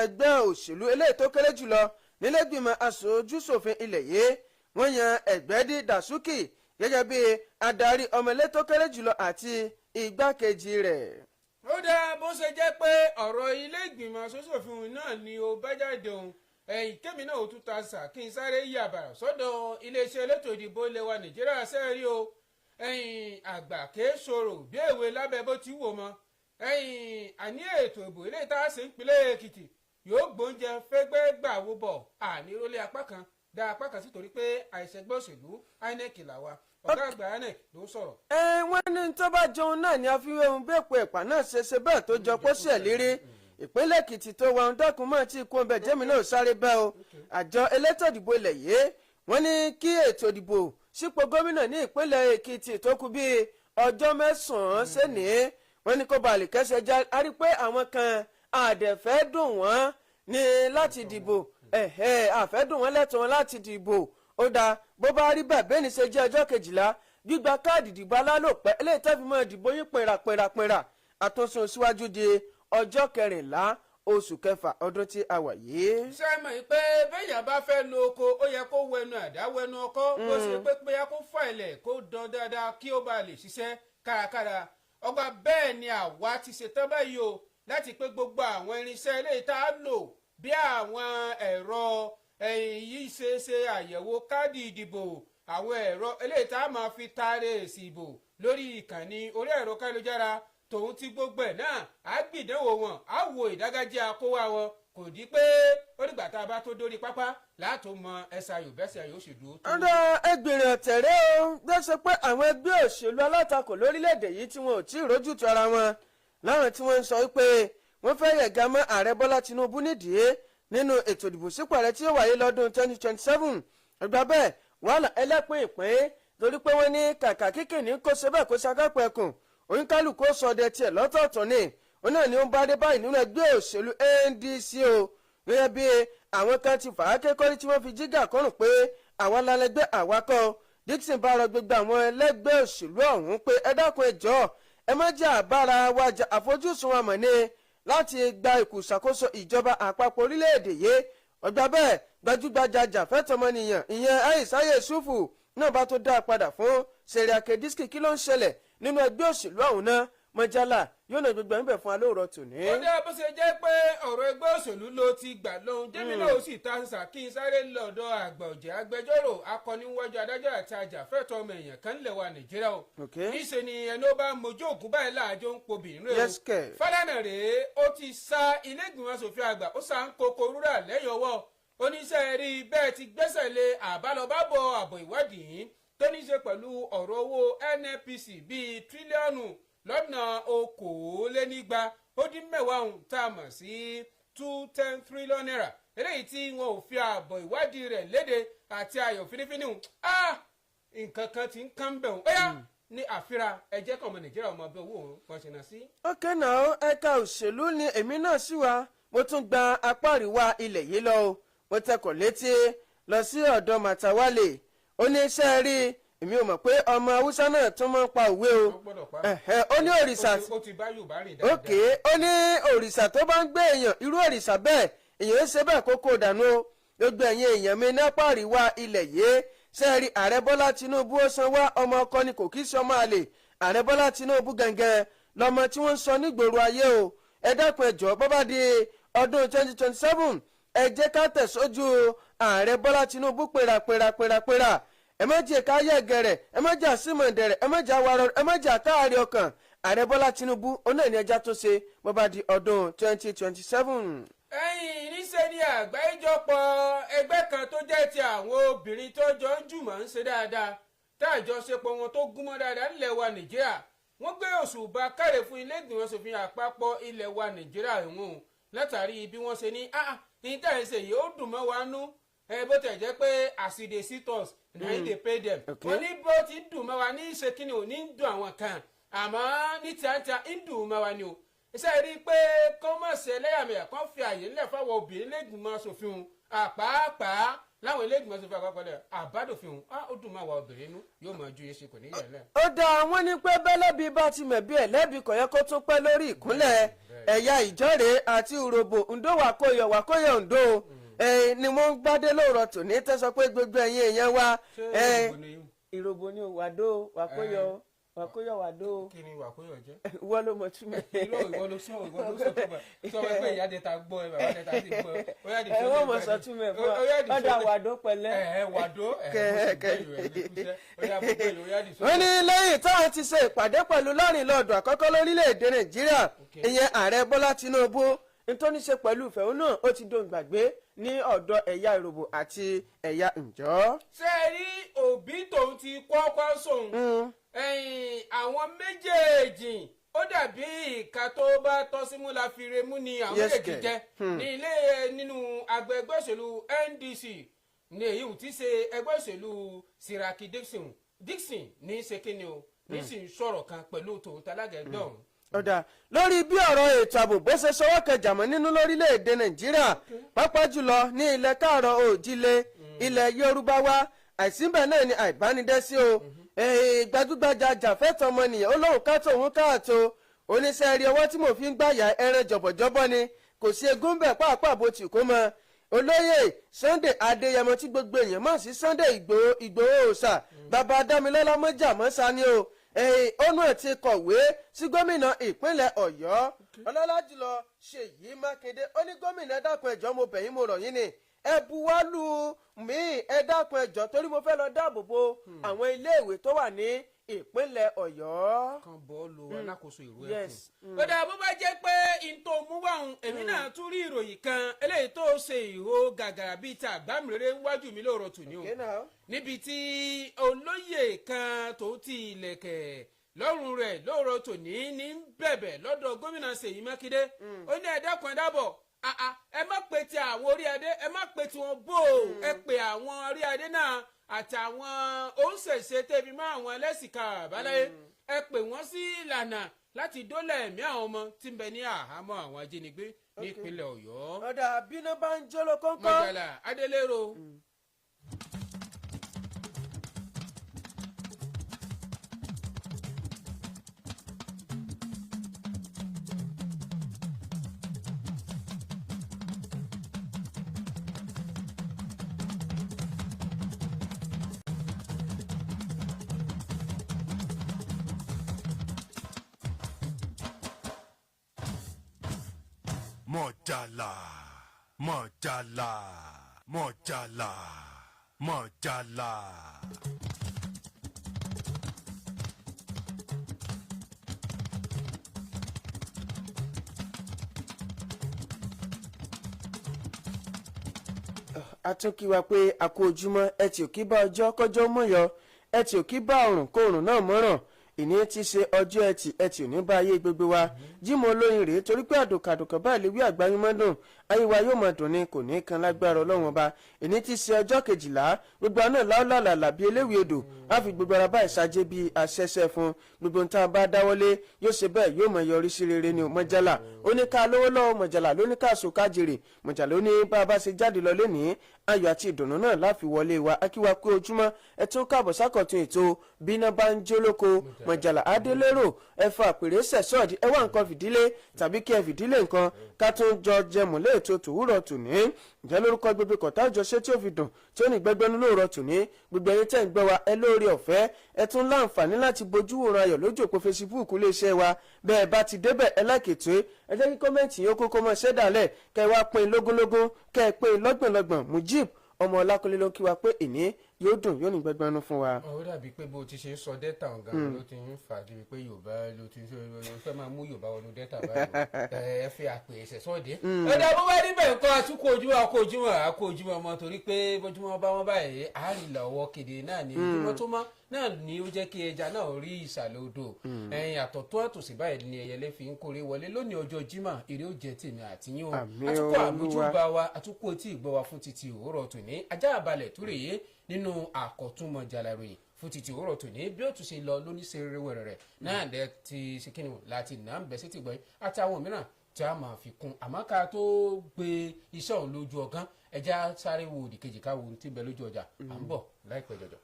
Ẹgbẹ́ òṣèlú eléyìí tó kéré jùlọ nílẹ̀gbìmọ̀ aṣojúṣòfin ilẹ̀ yìí, wọ́n yan Ẹ̀gbẹ́dì Dàsúkì gẹ́gẹ́ bí adarí ọmọ ilé tó kéré jùlọ àti igbákejì rẹ̀. Ó dáa, bó ṣe jẹ́ pé ọ̀rọ̀ ilé ìgbìmọ̀ aṣòfin náà ni ó bá jáde òun, ẹ̀yìn kémi náà ó tún ta sà kí n sáré yàbàrà sọ́dọ̀ iléeṣẹ́ elétò ìdìbò ilẹ̀ wa Nàìjíríà. Sẹ́ẹ̀rí o, ẹ̀yìn àgbà kéé sọ̀rọ̀ bí èwe lábẹ́ bó ti wò mọ́. Ẹ̀yìn àní ètò ìbò ilé tá a ṣe ń pilẹ̀ Èkìtì yóò gbóúnjẹ fẹ́gbẹ́ gbà wó bọ̀, àní rólé apá kan dá apá kan sí, torí pé àìṣègbè òṣèlú INEC làwa. Ọ̀gá àgbà INEC ló sọ̀rọ̀. Ẹ wọ́n ní tó bá jọun náà ni àfiwé ohun bí èpo ẹ̀pà náà ṣe ṣe bẹ́ẹ̀ tó jọ pósí ẹ̀ lérí. Ìpínlẹ̀ Èkìtì tó wà ń dọ́kun mọ́ tí ikú ọbẹ̀ jẹ́mi náà sáré bẹ́ẹ̀ o. Àjọ elétò ìdìbò ilẹ̀ yìí, wọ́n ní kí ètò ìdìbò sípò gómìnà ní ìpínlẹ̀ Èkìtì tó kù bíi ọjọ́ 9 sẹ́ni, wọ́n ní kó ba lè kẹ́sẹ̀ já. A rí pé àwọn kan àdẹ̀fẹ́ dùn wọ́n ní láti dìbò, ẹ̀hẹ́ àfẹ́ dùn wọ́n lẹ́tọ̀ọ́ wọn láti dìbò. Ó dáa, bó bá rí bẹ́ẹ̀, bẹ́ẹ̀ ní ṣe jẹ́ ọjọ́ 12 gbígba káàdì ìdìbò alálòpẹ́ eléyìí tẹ́ fi mọ́ ìdìbò yín pèrà pèrà pèrà, àtúnṣe síwájú di ọjọ́ 14 oṣù kẹfà ọdún tí a wà yìí. Ṣé ẹ mọ̀ pé béèyàn bá fẹ́ lo oko, ó yẹ kó wẹnu àdá, wẹnu ọkọ́, bó ṣe pé pé kó fà ilẹ̀ kó dán dáadáa kí ó bá lè ṣiṣẹ́ kárakára. Ọgbà bẹ́ẹ̀ ni àwa ti ṣetán báyìí o láti pé gbogbo àwọn irinṣẹ́ eléyìí tá a lò, bí àwọn ẹ̀rọ ẹ̀yìn yìí ṣe ṣe àyẹ̀wò káàdì ìdìbò, àwọn ẹ̀rọ eléyìí tá a máa fi taare èsì ìbò lórí ìkànnì orí ẹ̀rọ káyélujára, tòun ti gbogbo ẹ̀ náà, á gbìdánwò wọn, á wo ìdágájẹ́ akówá wọn. Kò di pé ó dìgbà tá a bá tó dórí pápá láàtó mọ ẹsẹ̀ ayò bẹ́sẹ̀ ayò ṣe dúró tó. Ọ̀dọ̀ ẹgbìnrin ọ̀tẹ̀rẹ́ o gbèsè pé àwọn ẹgbẹ́ òṣèlú alátakò lórílẹ̀‐èdè yìí tí wọn ò tí ì rójútu ara wọn, láwọn tí wọ́n ń sọ wípé wọ́n fẹ́ yẹ̀gá mọ́ ààrẹ Bọ́lá Tinubu nídìí nínú ètò ìdìbò sípò ààrẹ tí yóò wáyé lọ́dún 2027. Ẹgbà bẹ́ẹ̀, wàhálà ẹlẹ́pìn ìpín, torí pé wọ́n ní kàkà kíkìnní kó ṣe bẹ́ẹ̀ kó ṣakápẹ́ ẹkùn, oníkálukú sọdẹ tiẹ̀ lọ́tọ̀ọ̀tọ̀ ni. Ó náà ni ó ń bá dé báyìí nínú ẹgbẹ́ òṣèlú NDC o, gẹ́gẹ́ bí àwọn kan ti fà á kékọ́rí tí wọ́n fi jígà kọ́rùn pé àwa lálẹ́gbẹ́ àwakọ̀. Dixon bá rọ gbogbo àwọn ẹlẹ́gbẹ́ òṣèlú ọ̀hún pé ẹ dákun, ẹ jọ̀ọ́, ẹ má jẹ́ àbára wa jà. Àfojúsùn wa mọ̀ ní láti gba ìkùsàkóso ìjọba àpapọ̀ orílẹ̀-èdè yìí. Ọgbà bẹ́ẹ̀, gbajúgbajà jàfẹ́tọ̀mọnìyàn ìyẹn Aisha Yesufu náà bá tó dá a padà fún Seriake Dickson. Kí ló ń ṣẹlẹ̀ nínú ẹgbẹ́ òṣèlú ọ̀hún náà? Mọ́jálà yóò náà gbogbo ẹ̀ ń bẹ̀ fún alóòrọ̀ tòní. Ó dé, bó ṣe jẹ́ pé ọ̀rọ̀ ẹgbẹ́ òṣèlú ló ti gbà lóhun jẹ́mi náà, ó sì ta ṣàṣà kí n sáré lọ́dọ̀ àgbà ọ̀jẹ̀ agbẹjọ́rò akọniwájú adájọ́ àti ajàfẹ́tọ̀ọ́ ọmọ èèyàn kan lẹ̀ wa Nàìjíríà o. Níṣẹ́ ni ẹni ó bá mojú ògùn báyìí láàjọ ń pobì nínú ewu. Yes, kẹ̀. Fálànà rèé, ó ti sa ilé ìgbìmọ̀ asòfin àgbà, ó sa ń koko rúrà lẹ́yìn ọwọ́ oníṣẹ́ rí bẹ́ẹ̀ ti gbẹ́sẹ̀ lé àbálọbábọ̀ àbọ̀ ìwádìí tó ní í ṣe pẹ̀lú ọ̀rọ̀ owó NNPC bíi tírílíọ̀nù lọ́nà 210 ọ̀hún tá a mọ̀ sí ₦210 trillion, eléyìí tí wọn ò fi àbọ̀ ìwádìí rẹ̀ léde àti àyọ̀ fínífíní hùn. Ah, nǹkan kan ti ń kán bẹ̀ hùn. Ó yá ní àfíra, ẹ jẹ́ kọ́ ọmọ Nàìjíríà ọmọ ọbẹ̀ owó òun kan ṣe náà sí. Ok náà, ẹ̀ka òṣèlú ni èmi náà sì wá. Mo tún gba apá àríwá ilẹ̀ yìí lọ o. Mo tẹkọ̀ létí lọ sí ọ̀dọ̀ Màtàwálè. Ó ní iṣẹ́ rí, èmi ò mọ̀ pé ọmọ Haúsá náà tún máa ń pa òwe o. Ó gbọ́dọ̀ pa. Ẹ̀hẹ́, ó ní òrìṣà Ó ti bá Yorùbá rìn dáadáa. Ok, ó ní òrìṣà tó bá ń gbé èèyàn, irú òrìṣà bẹ́ẹ̀, èèyàn ń ṣe bẹ́ẹ̀ kókó dànù o. Gbogbo ẹ̀yin èèyàn mi nápá àríwá ilẹ̀ yìí, sẹ́ẹ̀rì ààrẹ Bọ́lá Tinubu, ó san wá ọmọ ọkọ ni, kò kí í ṣọmọ àlè. Ààrẹ Bọ́lá Tinubu gangan lọmọ tí wọ́n ń sọ nígboro ayé o. Ẹ dákun, ẹ jọ̀ọ́, bó bá di ọdún 2027, ẹ jẹ́ ká tẹ̀sójú ààrẹ Bọ́lá Tinubu pera pera pera pera. Ẹ má jẹ́ ká yẹ̀ gẹ̀rẹ̀, ẹ má jẹ́ àsìmọ̀dẹ̀rẹ̀, ẹ má jẹ́ àwárọ̀, ẹ má jẹ́ àkáàrí ọkàn. Ààrẹ Bọ́lá Tinubu onáà ní ẹja tó ṣe bó bá di ọdún 2027. Ẹ̀yìn níṣẹ́ ni àgbáríjọpọ̀ ẹgbẹ́ kan tó jẹ́ ti àwọn obìnrin tó jọ ń jùmọ̀ ń ṣe dáadáa, tá àjọṣepọ̀ wọn tó gúnmọ́ dáadáa nílẹ̀ wa Nàìjíríà, wọ́n gbé òṣùbà káre fún ilé ìgbìmọ̀ aṣòfin àpapọ̀ ilẹ̀ wa Nàìjíríà ìwọ̀n látàrí bí wọ́n ṣe ní ah, ní tá ẹ̀ ń ṣe yìí, ó dùn mọ́ wa nú ẹ, bó tẹ̀ jẹ́ pé as e dey see us na im dey pay them. Wọ́n ní bó ti ń dùn mọ́ wa ní ṣe kí ni ò ní dùn àwọn kan, àmọ́ ní tíátíá ń dùn mọ́ wa ni o. Iṣẹ́ rí i pé kọ́ mọ̀ ṣe ẹlẹ́yàmẹ̀yà kan fi àyè ńlẹ̀ fáwọn obìnrin lẹ́gbìmọ̀ aṣòfin àpáàpàá. Láwọn ilé ìgbìmọ̀ aṣòfin àpapọ̀ lẹ̀ àbádòfin òun á ó dùn máa wà obìnrin inú yóò máa ju yẹn ṣe kò ní yẹ̀ lẹ̀. Ó dá àwọn ní pé bẹ́lẹ́bí bá ti mẹ̀bí ẹ̀ lẹ́bi, kò yẹ kó tún pẹ́ lórí ìkúnlẹ̀. Ẹ̀yà Ìjọ́rè àti Urhobo, Ǹdó wàkóyọ̀ wàkóyọ̀ Ǹdó ni wọ́n ń gbádé lóòrọ̀ tòní tẹ́sọ pé gbogbo ẹ̀yin èèyàn wa. Ṣé Ìròbó ni? Ìròbó ni wàdó wàkóyọ̀ wàkóyọ̀ wàdó. Kí ni wàkóyọ̀ jẹ́? Wọ́n ló mọ̀ túmọ̀. Irọ́, ìwọ ló sọ, ìwọ ló sọ tó bá sọ pé ìyá dẹ́ta gbọ́ ẹ, bàbá dẹ́ta sì gbọ́ ẹ, ó yá. Ẹ wọ́n mọ̀ sọ túmọ̀ ẹ̀ fún wa, ọ̀dà wàdó pẹ̀lẹ́. Ẹ ẹ wàdó ẹ bó ṣe gbọ́ ìrẹ̀ ní kúṣẹ́, ó yá gbogbo ìlú, ó yá dìṣọ́. Wọ́n ní lẹ́yìn táwọn ti ṣe ìpàdé pẹ̀lú lọ́rìnlọ́ọ̀dù àkọ́kọ́ lórílẹ̀‐èdè Nàìjíríà, ìyẹn Ààrẹ Bọ́lá Tinubu, nítorí ṣe pẹ̀lú ìfẹ̀hónú ó ti dohun gbàgbé ní ọ̀dọ̀ ẹ̀yà Ìròbò àti ẹ̀yà Ǹjọ́. Ṣé ẹ rí òbí tòun ti kọ́kọ́ sóhun ẹ̀yìn àwọn méjèèjì, ó dàbí ìka tó bá tọ́ símú la fi remú ni àwọn méjèèjì kẹ̀. jẹ́ ní ilé nínú àgbẹ̀ ẹgbẹ́ òṣèlú NDC ní èyí ò ti ṣe ẹgbẹ́ òṣèlú Siraki Dixon ní ṣe kíni o ní sì ń sọ̀rọ̀ kan pẹ̀lú tòun tálágà ẹgbẹ́ ọ̀hún. Ọ̀dà lórí bí ọ̀rọ̀ ètò ààbò bó ṣe ṣọwọ́ kẹjàmọ́ nínú lórílẹ̀‐èdè Nàìjíríà, pàápàá jùlọ ní ilẹ̀ káàrọ̀ òjìlé ilẹ̀ Yorùbá wa, àìsínbẹ̀ náà ni àìbánidẹ́sí o. Gbajúgbajà jàfẹ́tọ̀ ọmọnìyàn ó lóun ká tòun káàtó oníṣẹ́ rí ọwọ́ tí mo fi ń gbàyà ẹran jọ̀bọ̀jọ̀bọ̀ ni, kò sí egún bẹ̀ pàápàá bó ti kó mọ́. Olóyè Sunday Adéyẹmọ tí gbogbo èèyàn mọ̀ sí Sunday Ìgbòho, Ìgbòho òòṣà, bàbá Dámilọ́lá mọ́jà mọ́sá ni o, ọ̀nà ẹ̀ ti kọ̀wé sí gómìnà ìpínlẹ̀ Ọ̀yọ́, ọlọ́lá jùlọ Ṣèyí Mákindé. Ó ní gómìnà, ẹ dákun, ẹ jọ̀ọ́, mo bẹ̀ yín, mo rọ̀ yín ni, ẹ buwọ́lù mí, ẹ dákun, ẹ jọ̀ọ́, torí mo fẹ́ lọ dáàbò bo àwọn iléèwé tó wà ní ìpínlẹ̀ Ọ̀yọ́. Kan bọ́ọ̀lù alákòóso ìró ẹkùn. Ó dáa, bó bá jẹ́ pé n tó mú wáhùn, èmi náà tún rí ìròyìn kan eléyìí tó ṣe ìhó gàgàrà bíi ti àgbámìrere wájú mi lóòrọ̀ tòní o, Okay now. níbi tí olóyè kan tó ti ilẹ̀kẹ̀ lọ́rùn rẹ̀ lóòrọ̀ tòní ní ń bẹ̀bẹ̀ lọ́dọ̀ gómìnà Ṣèyí Mákindé. Ó ní ẹ dákun, ẹ dábọ̀, àà, ẹ má pe ti àwọn orí adé, ẹ má pe tiwọn bò ó, ẹ pe àwọn orí adé náà àtàwọn oníṣẹ̀ṣe tẹ̀bí mọ́ àwọn ẹlẹ́sìn kan àbáláyé, ẹ pè wọ́n sí ìlànà láti dólẹ̀ ẹ̀mí àwọn ọmọ tí ń bẹ ní àhámọ́ àwọn ajínigbé ní ìpínlẹ̀ Ọ̀yọ́. Ọ̀dà bínú bá ń jó ló kọ́ńkọ́. Mọ̀jàlá Adélérò. Mọ̀jàlá, mọ̀jàlá, mọ̀jàlá, mọ̀jàlá. A tún kí wa pé a kú ojúmọ́. Ẹ tí ò kí bá ọjọ́ kọjọ́ mọ́yọ, ẹ tí ò kí bá ọ̀rùn kóòrùn náà mọ́ràn. Ìní ti ṣe ọjọ́ Ẹtì, Ẹtì ò ní bá ayé gbogbo wa. Jímọ̀ Olóyin rèé, torí pé àdùnkàdùnkàn báyìí lè wí àgbáyúmọ́dùn, ayé wa yóò máa dùn ní, kò ní kan lágbára Ọlọ́run Ọba. Ìní ti ṣe ọjọ́ 12, gbogbo àná láòlàlà làbí eléwìí odò, á fi gbogbo ara báyìí ṣáájé bí aṣẹ́ṣẹ́ fún gbogbo ohun tá a bá dáwọ́lé, yóò ṣe bẹ́ẹ̀, yóò mọ̀ yọrí sí rere ni. Mọ̀jálà ó ní ká lówó lọ́wọ́, mọ̀jálà ló ní ká sùn ká jèrè, mọ̀jálà ó ní bá a bá ṣe jáde lọ lénìí, ayọ̀ àti ìdùnnú náà láfi wọlé wa. Akíwa pé ojúmọ́, ẹ tún káàbọ̀ sákọ̀tún ètò Bíná Bá ń Jó Lóko. Mọ̀jàlá Adélérò, ẹ fa àpèrè sẹ̀sọ́ọ̀dì, ẹ wá nǹkan fìdílé tàbí kí ẹ fìdílé nǹkan, ká tún jọ jẹmù léètò tòwúrọ̀ tòní. Ǹjẹ́ lórúkọ gbogbo kọ̀tà àjọṣe tí ó fi dùn tí ó ní gbẹgbẹ́nu lóòrọ̀ tòní, gbogbo ẹ̀yin tẹ́ ń gbọ́ wa, ẹ lóore ọ̀fẹ́, ẹ tún láǹfààní láti bójú wòran ayọ̀ lójú òpó Facebook iléeṣẹ́ wa. Bẹ́ẹ̀ bá ti débẹ̀, ẹ lákètò, ẹ jẹ́ kí comment yín ó kókó mọ́ ṣẹ́dálẹ̀, kẹ́ ẹ wá pín in lógúnlógún, kẹ́ ẹ pín in lọ́gbọ̀nlọ́gbọ̀n. Mujib ọmọ Ọlákúnlé ló ń kí wa pé ìní yóò dùn, yóò ní gbẹgbẹnu fún wa. Ó dàbí pé bó ti ṣe ń sọ dẹ́tà ọ̀gá ló ti ń fà débi pé Yorùbá ló ti ń sọ, ló fẹ́ máa mú Yorùbá wọnú dẹ́tà báyìí, ẹ fi àpè ẹsẹ̀ sọ́ọ̀dẹ́. Ó dà, bó bá rí bẹ́ẹ̀ nǹkan, àtúkọ̀ ojúmọ́, àkó ojúmọ́, àkó ojúmọ́ ọmọ, torí pé bójúmọ́ bá wọn báyìí, àárìlà ọwọ́ kéde náà ni ojúmọ́ tó mọ́ náà ni ó jẹ́ kí ẹja náà rí ìsàlẹ̀ odò. Ẹyin àtọ̀tún àtòsí báyìí ni ẹyẹlé fi ń kórè wọlé lónìí ọjọ́ Jímọ̀. Èrè ó jẹ́ tèmi àti yín o. Àmín. Àtúkọ̀ Olúwa. àmójúbà wa, àtúkọ̀ etí ìgbọ́ wa fún títí òwúrọ̀ tòní. Ajá àbálẹ̀ tó rèé nínú àkọ́túnmọ̀ jàlá ìròyìn fún títí òwúrọ̀ tòní, bí ó tún ṣe lọ lóníṣeré wẹ̀rẹ̀ rẹ̀ náà lẹ ti ṣe kíni o láti nà ń bẹ̀ sí ti gbọ́ yín àti àwọn mìíràn. Tí a máa fi kún, àmọ́ ká tó gbé iṣẹ́ òun lójú ọ̀gán, ẹja sáré wo òdì kejì, ká wo ohun tí ń bẹ lójú ọjà. À ń bọ̀ láìpẹ́ jọjọ.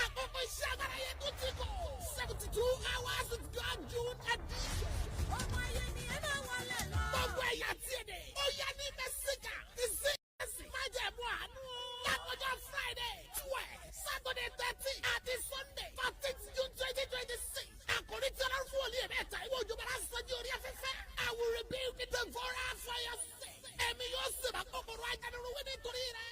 Àkókò iṣẹ́ agbára yẹn tó ti kọ̀. 72 hours with God June edition. Ọmọ ayé ni ẹ máa wọlé lọ. Gbogbo ẹ̀yà tí èdè. Ó yá ní Mẹ́síkà. Ìsíkàsì. Májẹ̀mú àánú. Látọjọ́ Friday 12, Saturday 13 àti Sunday 14 June 2026. Àkòrí tí Ọlọ́run fún wòlíì mẹ́ta ìwé òjò bára sọ́jú orí afẹ́fẹ́. I will rebuke the devourer for your sake. Èmi yóò sì bá kòkòrò ajánirun wí nítorí rẹ̀.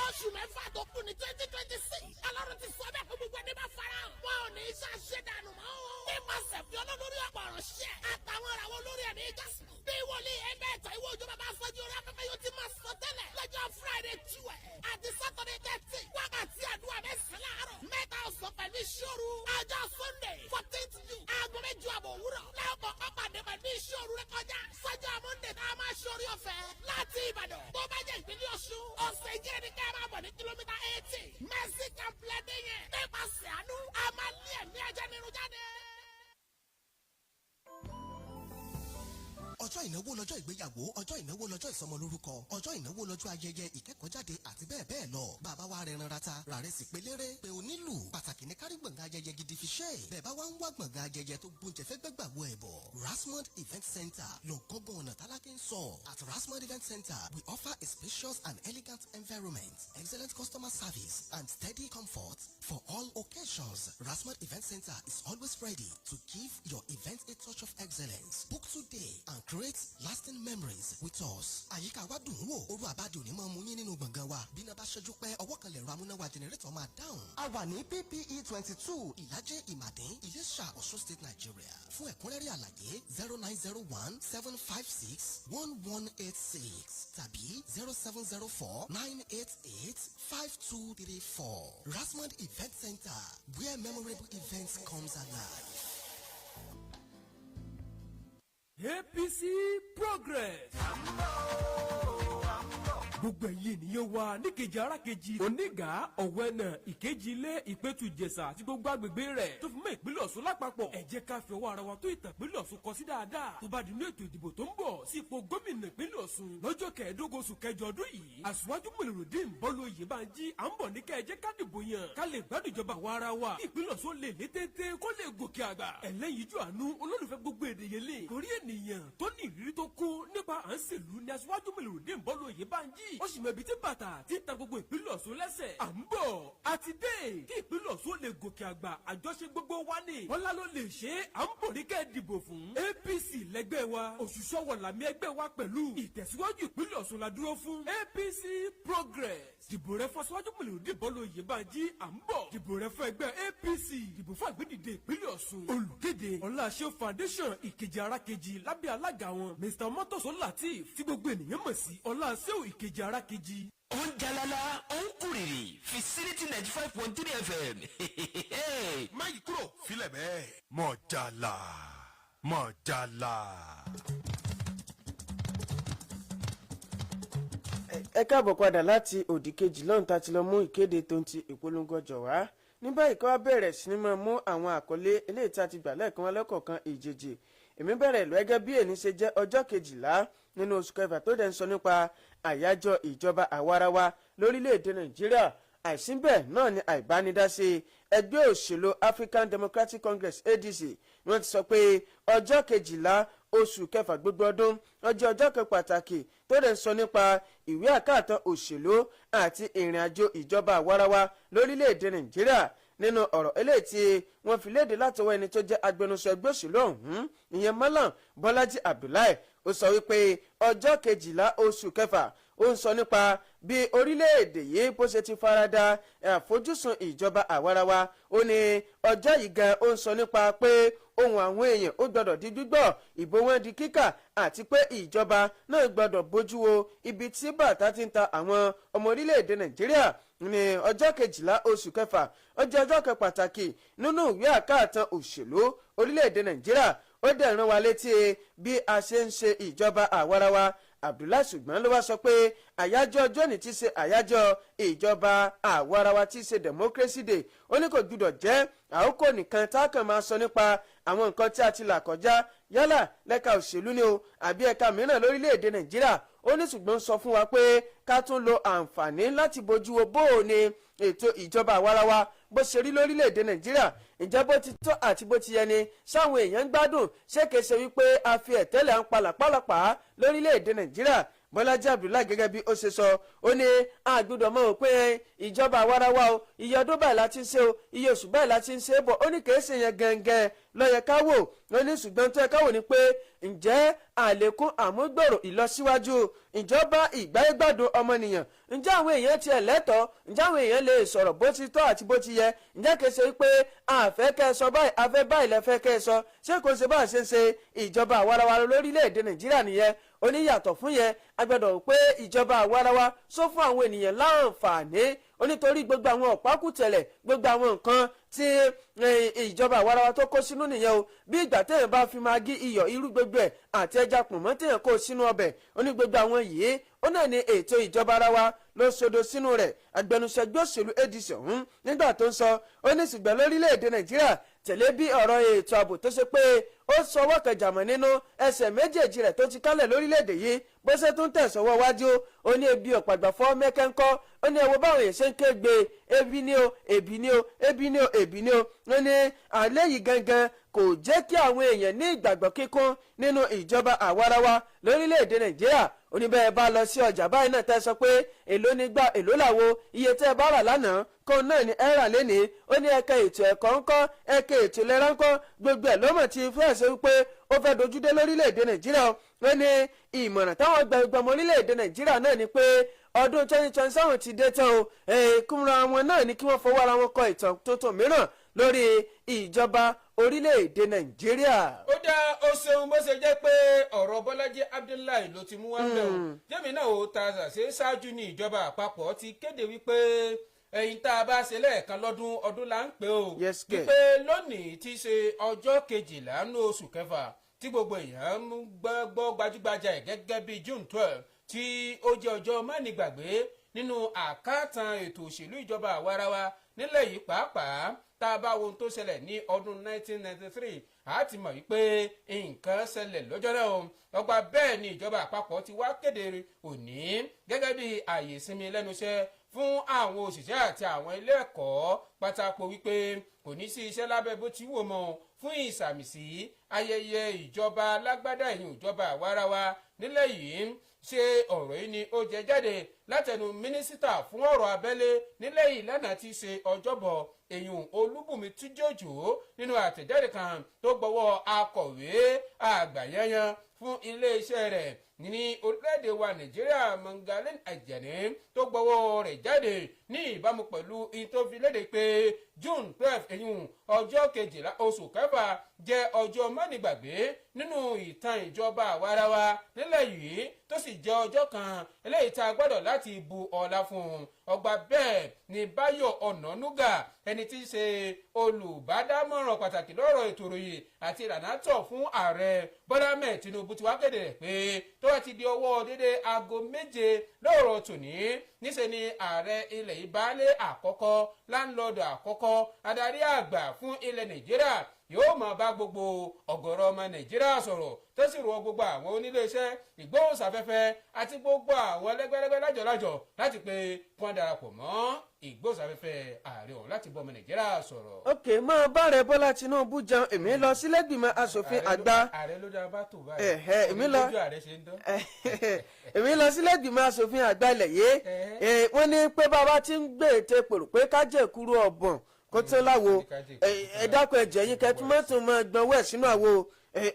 Oṣù 6 tó kù ní 2026. Ọlọ́run ti sọ bẹ́ẹ̀ fún gbogbo ẹni bá fara hàn. Wọn ò ní í ṣàṣedànù mọ́. Nípasẹ̀ fi Ọlọ́run lórí ọ̀pọ̀ ọ̀rọ̀ ṣẹ́. Àtàwọn ìràwọ̀ olórí ẹ̀mí jásùn. Bí wòlíì ẹ̀mẹ́ta ìwé òjò bàbá sọ́jú orí afẹ́fẹ́ yóò ti máa sọ tẹ́lẹ̀. Lọ́jọ́ Friday 12 àti Saturday 13. Wákàtí àdúrà 9 láàárọ̀. 3 ọ̀sán pẹ̀lú ìṣòro. Ọjọ́ Sunday 14 June. Aago 8:30 òwúrọ̀. Láàpọ̀ ọ̀pàdé pẹ̀lú ìṣòro rẹ kọjá. Sọ́jọ́ Monday tá a máa ṣorí ọ̀fẹ́ láti Ìbàdàn. Tó bá jẹ́ ìpínlẹ̀ Ọ̀ṣun. Ọ̀sẹ̀ ìjẹ́rìí ní ká máa bọ̀ ní kìlómítà 80. Mercy Camp lẹ́dẹ̀ yẹn. Nípasẹ̀ àánú, a máa lé ẹ̀mí ajánirun jáde. Ọjọ́ ìnáwó lọ́jọ́ ìgbéyàwó, ọjọ́ ìnáwó lọ́jọ́ ìsọmọlórúkọ, ọjọ́ ìnáwó lọ́jọ́ ayẹyẹ ìkẹ́kọ̀ọ́jáde àti bẹ́ẹ̀ bẹ́ẹ̀ lọ. Bàbá wa rẹran rata ràrẹ́ sì pélére pé onílù pàtàkì ní kárí gbọ̀ngàn ayẹyẹ gidi fi ṣe. Bẹ́ẹ̀ bá wá ń wá gbọ̀ngàn ayẹyẹ tó gbóúnjẹ fẹ́ gbẹ́gbà wo ẹ̀bọ̀, Rasmond Event Center lọ gọ́gọ́ ọ̀nà tálákẹ́ ń sọ. At Rasmond Event Center, we offer a spacious and elegant environment, excellent customer service and steady comfort for all occasions. Rasmond Event Center is always ready to give your event a touch of excellence. Book today and create lasting memories with us. Àyíká wa dùn ún wò, orú àbáde òní máa mú yín nínú gbọ̀ngàn wa. Bí iná bá ṣẹ́jú pẹ́, ọwọ́ kan lẹ̀rọ amúnáwá generator máa dáhùn. A wà ní PPE 22, Ìlàjẹ Ìmàdín, Iléṣà, Ọ̀ṣun State, Nigeria. Fún ẹ̀kúnrẹ́rẹ́ àlàyé, 09017561186 tàbí 07049885234. Rasmond Event Center, where memorable events comes alive. APC Progress. Gbogbo ẹ̀yin ènìyàn wa níkejì arákejì, Oníga, Ọ̀wẹ́nà, Ìkejì Ilé, Ìpẹ́tù Ìjẹ̀ṣà àti gbogbo agbègbè rẹ̀ tó fi mọ́ ìpínlẹ̀ Ọ̀ṣun lápapọ̀, ẹ jẹ́ ká fi ọwọ́ ara wa tó ìtàn ìpínlẹ̀ Ọ̀ṣun kọ sí dáadáa tó bá di inú ètò ìdìbò tó ń bọ̀ sí ipò gómìnà ìpínlẹ̀ Ọ̀ṣun lọ́jọ́ 15 oṣù kẹjọ ọdún yìí. Aṣíwájú Mọ̀lẹ́rọ̀dín Bọ́lú Oyèbánjí à ń bọ̀ ní kẹ́ ẹ jẹ́ ká dìbò yàn ká lè gbádùn ìjọba àwa ara wa, kí ìpínlẹ̀ Ọ̀ṣun lè lé téńté, kó lè gòkè àgbà. Ẹlẹ́yinjú àánú, olólùfẹ́ gbogbo èdè yẹlé torí ènìyàn tó ní ìrírí tó kún nípa à ń ṣèlú ní aṣíwájú Mọ̀lẹ́rọ̀dín Bọ́lú Oyèbánjí. Ó sì mọ ibi tí bàtà tí ń ta gbogbo ìpínlẹ̀ Ọ̀ṣun lẹ́sẹ̀. À ń bọ̀ àti dé kí ìpínlẹ̀ Ọ̀ṣun lè gòkè àgbà. Àjọṣe gbogbo wa ni Bọ́lá ló lè ṣe é. À ń bọ̀ ní kẹ́ ẹ dìbò fún APC lẹ́gbẹ́ wa, òṣùṣọ́ wọ̀ làmì ẹgbẹ́ wa. Pẹ̀lú ìtẹ̀síwájú ìpínlẹ̀ Ọ̀ṣun la dúró fún. APC Progress, dìbò rẹ fún aṣíwájú Mọ̀lẹ́rọ̀dín Bọ́lá Oyèbánjí. À ń bọ̀, dìbò rẹ fún ẹgbẹ́ APC, dìbò fún àgbédìde ìpínlẹ̀ Ọ̀ṣun. Olùkéde, Ọláṣẹ́ Foundation Ìkejì Arákejì lábẹ́ alága wọn, Mr Mọ́tòsó Lateef, tí gbogbo ènìyàn mọ̀ sí Ọláṣẹ́ Ìkejì Arákejì. Ó ń jalala, ó ń kúrìrì, Fisility 95.3 FM. Má yí kúrò, filẹ̀ bẹ́ẹ̀. Mọ̀jàlá, mọ̀jàlá. Ẹ káàbọ̀ padà láti òdì kejì lọ́hùn tá a ti lọ mú ìkéde tó ń ti ìpolongo ọjọ́ wá. Ní báyìí, kí wá bẹ̀rẹ̀ sí ni máa mú àwọn àkọlé eléyìí tí a ti gbà lẹ́ẹ̀kan wá lọ́kọ̀ọ̀kan ìjèjì. Èmi bẹ̀rẹ̀ ìlú gẹ́gẹ́ bí èní ṣe jẹ́ ọjọ́ 12 nínú oṣù kẹfà tó dẹ̀ ń sọ nípa àyájọ́ ìjọba àwarawa lórílẹ̀‐èdè Nàìjíríà. Àìsínbẹ̀ náà ni àìbánidásí ẹgbẹ́ òṣèlú African Democratic Congress, ADC, wọ́n ti sọ pé ọjọ́ 12 oṣù kẹfà gbogbo ọdún, ọjọ́ ọjọ́ kan pàtàkì tó dẹ̀ ń sọ nípa ìwé àkáàtàn òṣèlú àti ìrìn àjò ìjọba àwarawa lórílẹ̀‐èdè Nàìjíríà. Nínú ọ̀rọ̀ eléyìí tí wọ́n fi léde látọwọ́ ẹni tó jẹ́ agbẹnusọ ẹgbẹ́ òṣèlú ọ̀hún, ìyẹn Malam Bọ́lájí Abdullahi, ó sọ wípé ọjọ́ 12 oṣù kẹfà, ó ń sọ nípa bí orílẹ̀-èdè yìí bó ṣe ti farada àfojúsùn ìjọba àwarawa. Ó ní ọjọ́ yìí gan, ó ń sọ nípa pé ohun àwọn èèyàn ó gbọ́dọ̀ di gbígbọ́, ìbò wọn di kíkà, àti pé ìjọba náà gbọ́dọ̀ bójú wo ibi tí bàtà ti ń ta àwọn ọmọ orílẹ̀-èdè Nàìjíríà. Ní ọjọ́ 12 oṣù kẹfà, ó jẹ́ ọjọ́ kan pàtàkì nínú ìwé àkáàtàn òṣèlú orílẹ̀-èdè Nàìjíríà. Ó dẹ̀ rán wa létí bí a ṣe ń ṣe ìjọba àwarawa. Abdullahi ṣùgbọ́n ló wá sọ pé àyájọ́ ọjọ́ ní ti ṣe àyájọ́ ìjọba àwarawa tí í ṣe Democracy Day, ó ní kò gbúdọ̀ jẹ́ àkókò nìkan tá a kàn máa sọ nípa àwọn nǹkan tí a ti là kọjá, yálà lẹ́ka òṣèlú ni o àbí ẹ̀ka mìíràn lórílẹ̀‐èdè Nàìjíríà. Ó ní ṣùgbọ́n sọ fún wa pé ká tún lo àǹfààní láti bójú wo bó o ní ètò ìjọba àwarawa bó ṣe rí lórílẹ̀‐èdè Nàìjíríà. Ǹjẹ́ bó ti tọ́ àti bó ti yẹ ni? Sáwọn èèyàn ń gbádùn? Ṣé kìí ṣe wípé a fi ẹ̀tẹ́lẹ̀ ń palàpalàpà lórílẹ̀‐èdè Nàìjíríà? Bọ́lájí Abdullahi, gẹ́gẹ́ bí ó ṣe sọ, ó ní àgbọ́dọ̀ mọ̀ ò pé ìjọba àwarawa o, iye ọdún báyìí la ti ń ṣe o, iye oṣù báyìí la ti ń ṣe é bọ̀. Ó ní kìí ṣe yẹn gẹ́gẹ́ ló yẹ ká wò. Ó ní ṣùgbọ́n tó yẹ ká wò ni pé, ǹjẹ́ àlékún àmúgbòrò ìlọsíwájú ìjọba ìgbáyégbádùn ọmọnìyàn, ǹjẹ́ àwọn èèyàn tiẹ̀ lẹ́tọ̀ọ́? Ǹjẹ́ àwọn èèyàn lè sọ̀rọ̀ bó ti tọ́ àti bó ti yẹ? Ǹjẹ́ kìí ṣe wípé àfẹ́ kẹ́ ẹ sọ báyìí, afẹ́ báyìí lẹ́fẹ́ kẹ́ ẹ sọ? Ṣé kò ṣe bá a ṣe ń ṣe ìjọba àwarawa lórílẹ̀‐èdè Nàìjíríà nìyẹn? Oníyàtọ̀ fún yẹn, agbọ́dọ̀ pé ìjọba àwarawa sọ fún àwọn ènìyàn láǹfààní. Onítorí gbogbo àwọn ọ̀pákùtẹ̀lẹ̀, gbogbo àwọn nǹkan tí ìjọba àwarawa tó kó sínú nìyẹn o. Bí ìgbà téèyàn bá fi magí, iyọ̀, irú, gbogbo ẹ̀ àti ẹja pọ̀nmọ́ téèyàn kó sínú ọbẹ̀, ó ní gbogbo àwọn yìí ó náà ní ètò ìjọba ara wa ló sodo sínú rẹ̀. Agbẹnusọ ẹgbẹ́ òṣèlú ADC ọ̀hún, nígbà tó ń sọ, ó ní ṣùgbọ́n lórílẹ̀‐èdè Nàìjíríà, tẹ̀lé bí ọ̀rọ̀ ètò ààbò tó ṣe pé ó sọwọ́ kẹjàmọ́ nínú ẹsẹ̀ méjèèjì rẹ̀ tó ti kálẹ̀ lórílẹ̀‐èdè yìí, bó ṣe tún tẹ̀sọ́wọ́ wájú. Ó ní ebi ọ̀pàgbà mẹ́kẹ́ńkọ́. Ó ní ẹwọ́ báwọn èèyàn ṣe ń kégbe ebi ni o, ebi ni o, ebi ni o, ebi ni o. Ó ní àlẹ́ yìí gangan kò jẹ́ kí àwọn èèyàn ní ìgbàgbọ́ kíkún nínú ìjọba àwarawa lórílẹ̀‐èdè Nàìjíríà. Ó ní bẹ́ẹ̀ bá lọ sí ọjà báyìí náà, tẹ́ sọ pé èló ní gbà, èló làwo, iye tẹ́ ẹ bá rà lánàá kó náà ní ẹ rà lénìí. Ó ní ẹ̀ka ètò ẹ̀kọ́ ńkọ́, ẹ̀ka ètò ìlera ńkọ́, gbogbo ẹ̀ ló mọ̀ tí fẹ́ẹ̀ ṣe wípé ó fẹ́ dojúdé lórílẹ̀‐èdè Nàìjíríà. Ó ní ìmọ̀ràn táwọn gbẹgbẹmọ orílẹ̀‐èdè Nàìjíríà náà ni pé ọdún 2027 ti dé tán o, kúnra wọn náà ni kí wọ́n fọwọ́ ara wọn kọ ìtàn tuntun mìíràn lórí ìjọba orílẹ̀-èdè Nàìjíríà. Ó dá, ó ṣeun. Bó ṣe jẹ́ pé ọ̀rọ̀ Bọ́lájí Abdullahi ló ti mú wá bẹ́ẹ̀ o, jẹ́mi náà ó ta ṣàṣe. Ṣáájú ní ìjọba àpapọ̀ ti kéde wípé ẹ̀yin tá a bá ṣe lẹ́ẹ̀kan lọ́dún, ọdún là ń pè ó, Yes, kẹ̀. wípé lónìí tí í ṣe ọjọ́ 12 nínú oṣù kẹfà, tí gbogbo èèyàn ń gbọ́ gbajúgbajà ẹ̀ gẹ́gẹ́ bíi June 12, tí ó jẹ́ ọjọ́ mánigbàgbé nínú àkáàtàn ètò òṣèlú ìjọba àwarawa nílẹ̀ yìí, pàápàá tá a bá wo ohun tó ṣẹlẹ̀ ní ọdún 1993, a ti mọ̀ wípé nǹkan ṣẹlẹ̀ lọ́jọ́ náà o. Ọgbà bẹ́ẹ̀ ni ìjọba àpapọ̀ ti wá kéde òní gẹ́gẹ́ bí ààyè ìsinmi lẹ́nu iṣẹ́ fún àwọn òṣìṣẹ́ àti àwọn ilé ẹ̀kọ́ pátákó, wípé kò ní sí iṣẹ́ lábẹ́ bó ti wò mọ́ fún ìsàmìsí ayẹyẹ ìjọba alágbádá, ìyún ìjọba àwarawa nílẹ̀ yìí. Ṣe ọ̀rọ̀ yìí ni ó jẹ jáde látẹnu mínísítà fún ọ̀rọ̀ abẹ́lé nílẹ̀ yìí lánàá tí í ṣe ọjọ́bọ̀, èyùn Olúbùnmi Túnjí-Òjó, nínú àtẹ̀jáde kan tó gbọ́wọ́ akọ̀wé àgbà yanyan fún iléeṣẹ́ rẹ̀ ní orílẹ̀-èdè wa Nàìjíríà, Mangalin Ajani, tó gbọ́wọ́ rẹ̀ jáde ní ìbámu pẹ̀lú ìtòfilédè pé June 12, èyùn ọjọ́ 12 oṣù kẹfà, jẹ́ ọjọ́ mánigbàgbé nínú ìtàn ìjọba àwarawa nílẹ̀ yìí, tó sì jẹ́ ọjọ́ kan eléyìí tá a gbọ́dọ̀ láti bu ọlá fún un. Ọgbà bẹ́ẹ̀ ni Báyọ̀ Ọ̀nànúgà, ẹni tí í ṣe olùbádámọ̀ràn pàtàkì lọ́rọ̀ ètò ìròyìn àti ìlànà tọ̀ fún ààrẹ Bọ́lá mẹ́ẹ̀ Tinubu, ti wá kéde rẹ̀ pé tó bá ti di ọwọ́ dédé aago 7 lóòrọ̀ tòní, níṣẹ́ ni ààrẹ ilẹ̀ yìí, baálé àkọ́kọ́, landlord àkọ́kọ́, adarí àgbà fún ilẹ̀ Nàìjíríà, yóò máa bá gbogbo ọ̀gọ̀rọ̀ ọmọ Nàìjíríà sọ̀rọ̀, tó sì rọ gbogbo àwọn oníléeṣẹ́ ìgbóhùnsáfẹ́fẹ́ àti gbogbo àwọn ẹlẹ́gbẹ́lẹ́gbẹ́ lájọ̀lájọ̀ láti pé kí wọ́n darapọ̀ mọ́ ìgbóhùnsáfẹ́fẹ́ ààrẹ ọ̀hún láti bọ́ ọmọ Nàìjíríà sọ̀rọ̀. Ok, máa bá rẹ Bọ́lá Tinubu jẹun. Èmi lọ sílẹ̀gbìmọ̀ asòfin àgbà. Ààrẹ ló dáa bá tó báyìí. Ẹ̀hẹ́, èmi lọ- Ojú ààrẹ ṣe ń dán. Èmi lọ sílẹ̀gbìmọ̀ asòfin àgbà ilẹ̀ yìí. Wọ́n ní pé bàbá tí ń gbé ète pèrò pé kájẹ̀ kúrú ọ̀bọ̀n kó tó láwo. Ẹ dákun, ẹ̀jẹ̀ yín kẹtùmọ́tò máa gbọ́n wẹ̀ sínú àwo.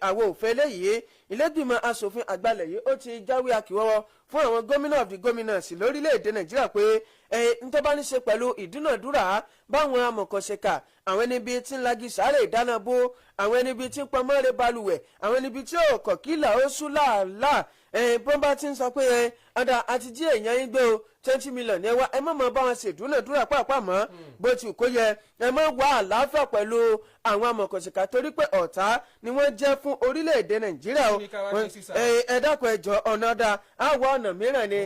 Àwo òfin eléyìí, ìlẹ́gbìmọ̀ asòfin àgbà ilẹ̀ yìí, ó ti jáwé akíwọ́wọ́ fún àwọn gómìnà of the gómìnà sí lórílẹ̀‐èdè Nàìjíríà pé n tó bá ní ṣe pẹ̀lú ìdúnàdúrà báwọn amọ̀kànṣèkà, àwọn ẹni bíi tí ń lagi sáré ìdáná bó, àwọn ẹni bíi tí ń pọnmọ́re balùwẹ̀, àwọn ẹni bíi tí ò kọ̀ kílà ó sú làálàá, bọ́n bá ti ń sọ pé ọ̀dà àti jí èèyàn yín gbé o. 20 million ní ẹ wá. Ẹ má mọ bá wọn ṣe ìdúnàdúrà pàápàá mọ́. Bó ti kó yẹ, ẹ má wá àlàáfíà pẹ̀lú àwọn amọ̀kànṣìkà, torí pé ọ̀tá ni wọ́n jẹ́ fún orílẹ̀-èdè Nàìjíríà o. Ẹ dákun, ẹ jọ̀ọ́, ọ̀nà dá á wá, ọ̀nà mìíràn ni,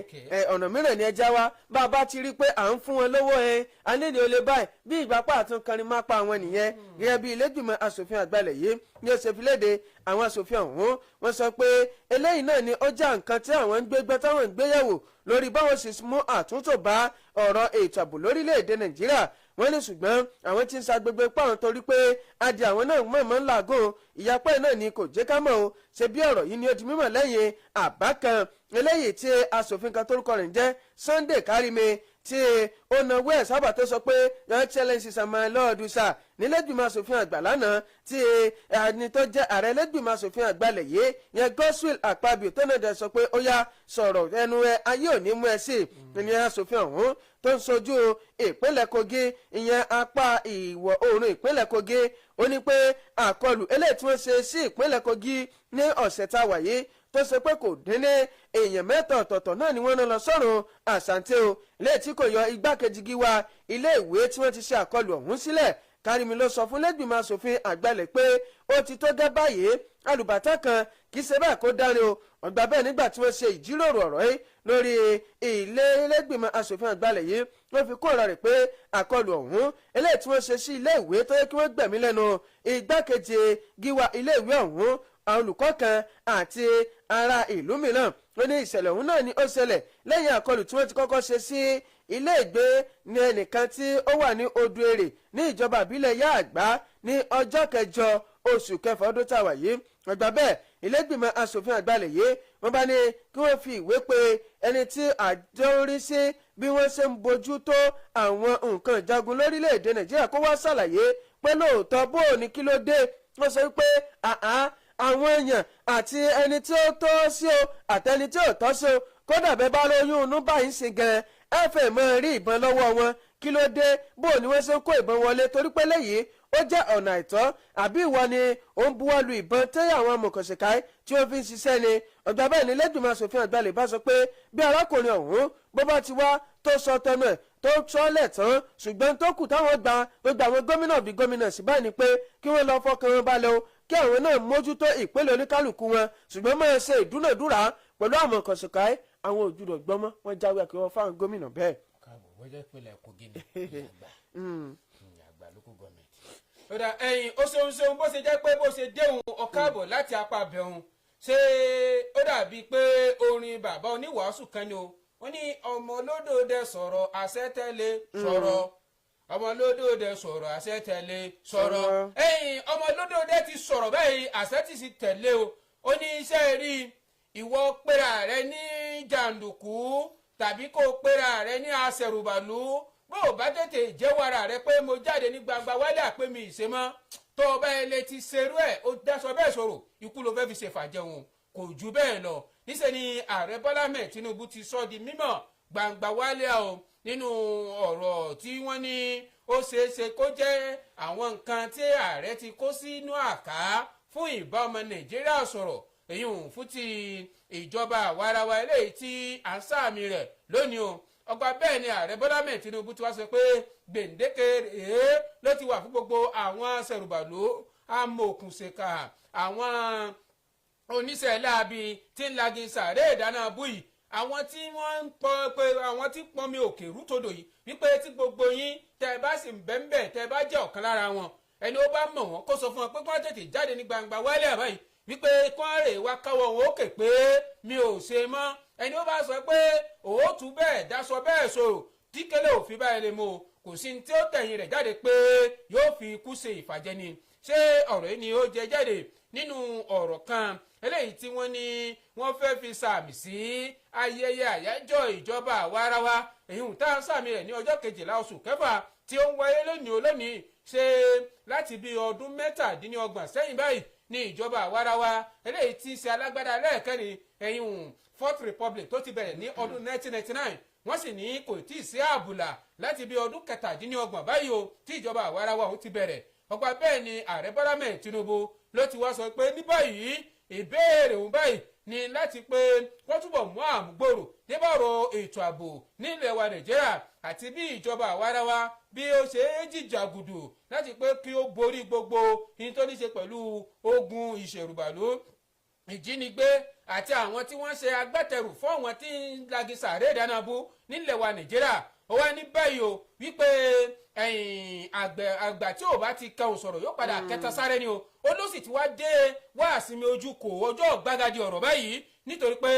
ọ̀nà mìíràn ni ẹ já wa. Bá a bá ti rí pé à ń fún wọn lówó, ẹ a nílò olè báyìí, bí ìgbà pàtó kanrin má pa àwọn nìyẹn. Gẹ́gẹ́ bí ilé-ìgbìmọ̀ asòfin àgbàlẹ̀ yìí ní ó ṣe fi léde, àwọn asòfin ọ̀hún, wọ́n sọ pé eléyìí náà ni ó jẹ́ nǹkan tí àwọn ń gbé gbẹ́, táwọn ń gbé yẹ̀wò lórí báwọn ṣe mú àtúntò bá ọ̀rọ̀ ètò ààbò lórílẹ̀‐èdè Nàìjíríà. Wọ́n ní ṣùgbọ́n àwọn tí ń sa gbogbo ipá àwọn, torí pé adìẹ àwọn náà mọ̀ọ́mọ́ ń làágùn, ìyapẹ́ náà ni kò jẹ́ ká mọ̀ o. Ṣe bí ọ̀rọ̀ yìí ni ó di mímọ̀ lẹ́yìn àbá kan eléyìí tí aṣòfin kan tórúkọ rẹ̀ ń jẹ́ Sunday Karimi, tí ó nawọ́ ẹ̀ sábà, tó sọ pé, "Your Excellency sir, my lord sir," nílẹ̀gbìmọ̀ asòfin àgbà lánàá, tí ẹni tó jẹ́ ààrẹ lẹ́gbìmọ̀ asòfin àgbà lẹ̀ yé yẹn, Godswill Akpabio, tó náà dẹ̀ sọ pé ó yá, sọ̀rọ̀ ẹnu ẹ, ayé ò ní mú ẹ sí. Ní asòfin ọ̀hún tó ń sojú ìpínlẹ̀ Kogi, ìyẹn apá ìwọ̀ oòrùn ìpínlẹ̀ Kogi, ó ní pé àkọlù eléyìí tí wọ́n ṣe sí ìpínlẹ̀ Kogi ní ọ̀sẹ̀ tá a wà yìí, tó ṣe pé kò dín ní èèyàn 3 ọ̀tọ̀ọ̀tọ̀ náà ni wọ́n rán lọ sọ́run àṣàǹtẹ̀ o, léyìí tí kò yọ igbákejì gíwá ilé ìwé tí wọ́n ti ṣe àkọlù ọ̀hún sílẹ̀. Kárìmí ló sọ fún lẹ́gbìmọ̀ asòfin àgbàlẹ̀ pé ó ti tó gẹ́ báyìí, alùbàtà kan kì í ṣe bẹ́ẹ̀ kó dárin o. Ọgbà bẹ́ẹ̀, nígbà tí wọ́n ṣe ìjíròrò ọ̀rọ̀ yìí lórí ilé lẹ́gbìmọ̀ asòfin àgbàlẹ̀ yìí, wọ́n fi kó ọ̀rọ̀ rẹ̀ pé àkọlù ọ̀hún eléyìí tí wọ́n ṣe sí ilé ìwé, tó yẹ kí wọ́n gbẹ̀mí lẹ́nu igbákejì gíwá ilé ìwé ọ̀hún, àwọn olùkọ́ kan àti ará ìlú mìíràn. Ó ní ìṣẹ̀lẹ̀ ọ̀hún náà ni ó ṣẹlẹ̀ lẹ́yìn àkọlù tí wọ́n ti kọ́kọ́ ṣe sí ilé ìgbé ní ẹnìkan tí ó wà ní Odò Èrè ní ìjọba ìbílẹ̀ Yáàgbá ní ọjọ́ 8 oṣù 6 ọdún tá a wà yìí. Ọgbà bẹ́ẹ̀, ilé-ìgbìmọ̀ asòfin àgbàlẹ̀ yìí, wọ́n bá ní kí wọ́n fi ìwé pe ẹni tí àjọ ń rí sí bí wọ́n ṣe ń bójú tó àwọn nǹkan ìjagun lórílẹ̀‐èdè Nàìjíríà, kó wá ṣàlàyé pé lóòótọ́ bó o ní kí ló dé. Wọ́n sọ pé àá àwọn èèyàn àti ẹni tí ó tọ́ sí o àtẹni tí ò tọ́ sí o, kódà bẹ́ẹ̀ bá lóyún inú báyìí ń sin gan, ẹ fẹ́ mọ́ rí ìbọn lọ́wọ́ wọn. Kí ló dé? Bó ni wọ́n ṣe ń kó ìbọn wọlé? Torí pé léyìí ó jẹ́ ọ̀nà àìtọ́, àbí ìwọ ni ó ń buwọ́lu ìbọn tẹ́yà àwọn amòkànṣèkáì tí wọ́n fi ń ṣiṣẹ́ ni? Ọ̀gbà bẹ́ẹ̀ ni lẹ́gbìmọ̀ asòfin àgbà lè bá sọ pé bí arákùnrin ọ̀hún bó bá ti wá tó sọ tẹnu ẹ̀ tó sọ́lẹ̀ tán, ṣùgbọ́n tó kù táwọn gba gbogbo àwọn gómìnà bíi gómìnà sí báyìí ni pé kí wọ́n lọ fọkàn wọn balẹ̀ o, kí àwọn náà mójútó ìpínlẹ̀ oníkálukú wọn, ṣùgbọ́n máa ṣe ìdúnàdúrà pẹ̀lú àwọn kọ̀ṣùkáì, àwọn òjúdọ̀ gbọ́mọ́. Wọ́n jáwé àkíwọ́ fáwọn gómìnà bẹ́ẹ̀. Káàbọ̀, wọ́n jẹ́ ìpínlẹ̀ Kogi ní ìyàgbá ìyàgbá local government. Ó dà, ẹ̀yìn ó ṣeun ṣeun. Bó ṣe jẹ́ pé bó ṣe déhùn ọ̀káàbọ̀ láti apá abẹ́hùn, ṣé ó dàbí pé orin bàbá oníwàásù kan ni o. Wọ́n ní ọmọ olódò dẹ sọ̀rọ̀, àṣẹ tẹ̀lé sọ̀rọ̀, ọmọ olódò dẹ sọ̀rọ̀, àṣẹ tẹ̀lé sọ̀rọ̀. Ẹ̀yìn ọmọ olódò dẹ ti sọ̀rọ̀ báyìí, àṣẹ ti sì tẹ̀lé o. Ó ní iṣẹ́ rí ìwọ pera rẹ ní jàǹdùkú tàbí kó pera rẹ ní aṣẹ̀rùbàlú, bó o bá tètè jẹ́wọ́ ara rẹ pé mo jáde ní gbangba wálé àpé mi ìṣe mọ́, tó o bá ilé ti ṣerú ẹ̀, ó dáṣọ bẹ́ẹ̀ sọ̀rọ̀, ikú ló fẹ́ fi ṣe fàjẹun, kò jù bẹ́ẹ̀ lọ. Níṣẹ́ ni ààrẹ Bọ́lá Ahmed Tinubu ti sọ di mímọ̀ gbangba wálé o nínú ọ̀rọ̀ tí wọ́n ní ó ṣeé ṣe kó jẹ́ àwọn nǹkan tí ààrẹ ti kó sínú àká fún ìbá ọmọ Nàìjíríà sọ̀rọ̀, èyí ò fún ti ìjọba àwarawa eléyìí tí à ń sáàmì rẹ̀ lónìí o. Ọgbà bẹ́ẹ̀ ni ààrẹ Bọ́lá Ahmed Tinubu ti wá sọ pé gbèǹdéke rèé ló ti wà fún gbogbo àwọn ṣẹ̀rùbàlú, amòòkùnṣèkà, àwọn oníṣẹ́ láabi tí ń lagi sàré ìdáná búyì, àwọn tí wọ́n ń pọn pé àwọn tí pọnmi òkè rútodò yìí, wípé tí gbogbo yín tẹ́ ẹ bá sì ń bẹ́ńbẹ́, tẹ́ ẹ bá jẹ́ ọ̀kan lára wọn, ẹni ó bá mọ̀ wọ́n kó sọ fún wọn pé kí wọ́n tètè jáde ní gbangba wálé àbáyìí, wípé kí wọ́n rè wá káwọ́ wọn ókè pé mi ò ṣe mọ́. Ẹni ó bá sọ pé òótú bẹ́ẹ̀ dáṣọ bẹ́ẹ̀ sọ̀rọ̀ díkẹ́lẹ́ òfin báyìí lè mú o, kò sí ní tí ó tẹ̀yìn rẹ̀ jáde pé yóò fi ikú ṣe ìfàjẹni. Ṣé ọ̀rọ̀ yìí ni ó jẹ jáde nínú ọ̀rọ̀ kan eléyìí tí wọ́n ní wọ́n fẹ́ fi sàmì sí ayẹyẹ àyájọ́ ìjọba àwarawa, èyí ń tá a sàmì rẹ̀ ní ọjọ́ 12 oṣù 6 tí ó ń wáyé lónìí olónìí? Ṣe láti bí ọdún 37 sẹ́yìn báyìí ní ìjọba àwarawa eléyìí tí í ṣe alágbádá lẹ́ẹ̀kẹrin, ẹ̀yìn Fourth Republic, tó ti bẹ̀rẹ̀ ní ọdún 1999, wọ́n sì ní kò tí ì sí àbùlà láti bí ọdún 37 báyìí o tí ìjọba àwarawa òun ti bẹ̀rẹ̀. Ọgbà bẹ́ẹ̀ ni ààrẹ Bọ́lá mẹ́ẹ̀ Tinubu ló ti wá sọ pé ní báyìí, ìbéèrè òun báyìí ní Ní láti pé wọ́n túbọ̀ mú àmúgbòrò débọ̀rọ̀ ètò ààbò nílẹ̀ wa Nàìjíríà, àti bí ìjọba àwarawa bí ó ṣe é jìjàgùdù láti pé kí ó borí gbogbo ní tó ní ṣe pẹ̀lú ogun ìṣèrùbàlú, ìjínigbé àti àwọn tí wọ́n ṣe agbátẹrù fún àwọn tí ń lagi sàárè ìdánábù nílẹ̀ wa Nàìjíríà. Ó wá ní báyìí o wípé àgbẹ̀ àgbà tí ò bá ti kẹun sọ̀rọ̀ yóò padà kẹta sáré ni o. Ó ló sì ti wá dé wá àsinmi ojú kò ọjọ́ gbàgàdì ọ̀rọ̀ báyìí, nítorí pé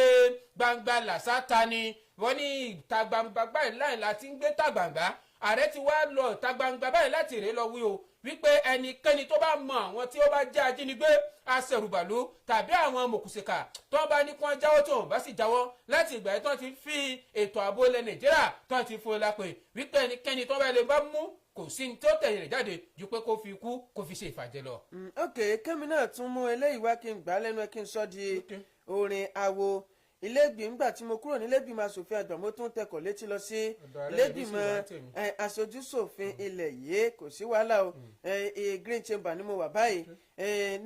gbangba làṣà ta ni wọ́n ní ìta gbangba báyìí láì láti ń gbé ta gbangba. Ààrẹ ti wá lọ ìta gbangba báyìí láti rèé lọ wí o wípé ẹnikẹ́ni tó bá mọ àwọn tí ó bá jẹ́ ajínigbé, aṣẹ̀rùbàlú tàbí àwọn mòkùsìkà tó ń bá ní kí wọ́n jáwọ́, tó ń bá sì jáwọ́ láti ìgbà yìí tó ti fi ètò ààbò ilẹ̀ Nàìjíríà tó ti fún un lápè, wípé ẹnikẹ́ni tó bá lè bá mú, kò sí ní tó tẹ̀yìn rẹ̀ jáde ju pé kó fi ikú kó fi ṣe ìfàjẹ lọ. Ok, kẹ́mi náà tún mú eléyìí wá kí n gbà á lẹ́nu ẹ, kí n sọ di orin awo ilégbìmọ̀. Ńgbà tí mo kúrò nílẹ̀gbìmọ̀ asòfin àgbà, mo tún tẹkọ̀ létí lọ sí Ọ̀dọ̀ ààrẹ ìlú sì ilégbìmọ̀ wá tèmi. Aṣojúṣòfin ilẹ̀ yìí. Kò sí wàhálà o. Green Chamber ni mo wà báyìí.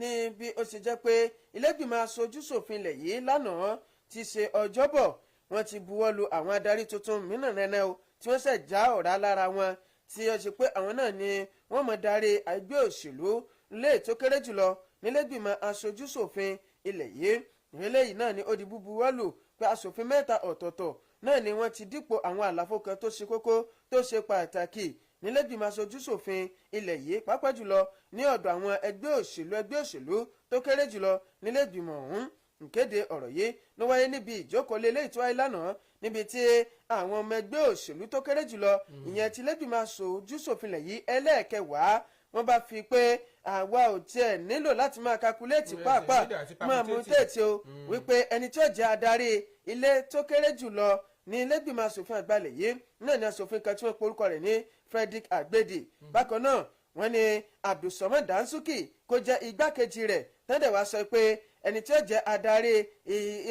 Ní bí ó ṣe jẹ́ pé ilégbìmọ̀ aṣojúṣòfin ilẹ̀ yìí lánàá ti ṣe ọjọ́bọ̀, wọ́n ti buwọ́ lu àwọn adarí tuntun mìíràn nẹ́nẹ́ o, tí wọ́n ṣẹ̀ já ọ̀rá lára wọn, tí ó ṣe pé àwọn náà ni wọ́n mọ̀ darí ẹgbẹ́ òṣèlú lè tó kéré jùlọ nílẹ̀gbìmọ̀ aṣojúṣòfin ilẹ̀ yìí. Eléyìí náà ni ó di búbuwọ́lù pé aṣòfin mẹ́ta ọ̀tọ̀ọ̀tọ̀ náà ni wọ́n ti dípò àwọn àlàfo kan tó ṣe kókó, tó ṣe pàtàkì nílẹ̀gbìmọ̀ aṣojúṣòfin ilẹ̀ yìí, pàápàá jùlọ ní ọ̀dọ̀ àwọn ẹgbẹ́ òṣèlú tó kéré jùlọ nílẹ̀gbìmọ̀ ọ̀hún. Ìkéde ọ̀rọ̀ yìí ló wáyé níbi ìjókòó eléyìí tó wáyé lánàá, níbi tí àwọn ọmọ ẹgbẹ́ òṣèlú tó kéré jùlọ, ìyẹn ti lẹ́gbìmọ̀ aṣojúṣòfin ilẹ̀ yìí ẹlẹ́ẹ̀kẹwàá, wọ́n bá fi pé àwa ò tiẹ̀ nílò láti máa calculate pàápàá nílò àti máa mú permutate. tètè o, wípé ẹni tí ó jẹ́ adarí ilé tó kéré jùlọ ní ilégbìmọ̀ asòfin àgbàlẹ̀ yìí náà ni asòfin kan tí wọ́n porúkọ rẹ̀ ní Frederick Agbedi. Bákan náà, wọ́n ní Abdulsamad Dansuki kó jẹ́ igbákejì rẹ̀. Tẹ́lẹ̀ wá sọ pé ẹni tí ó jẹ́ adarí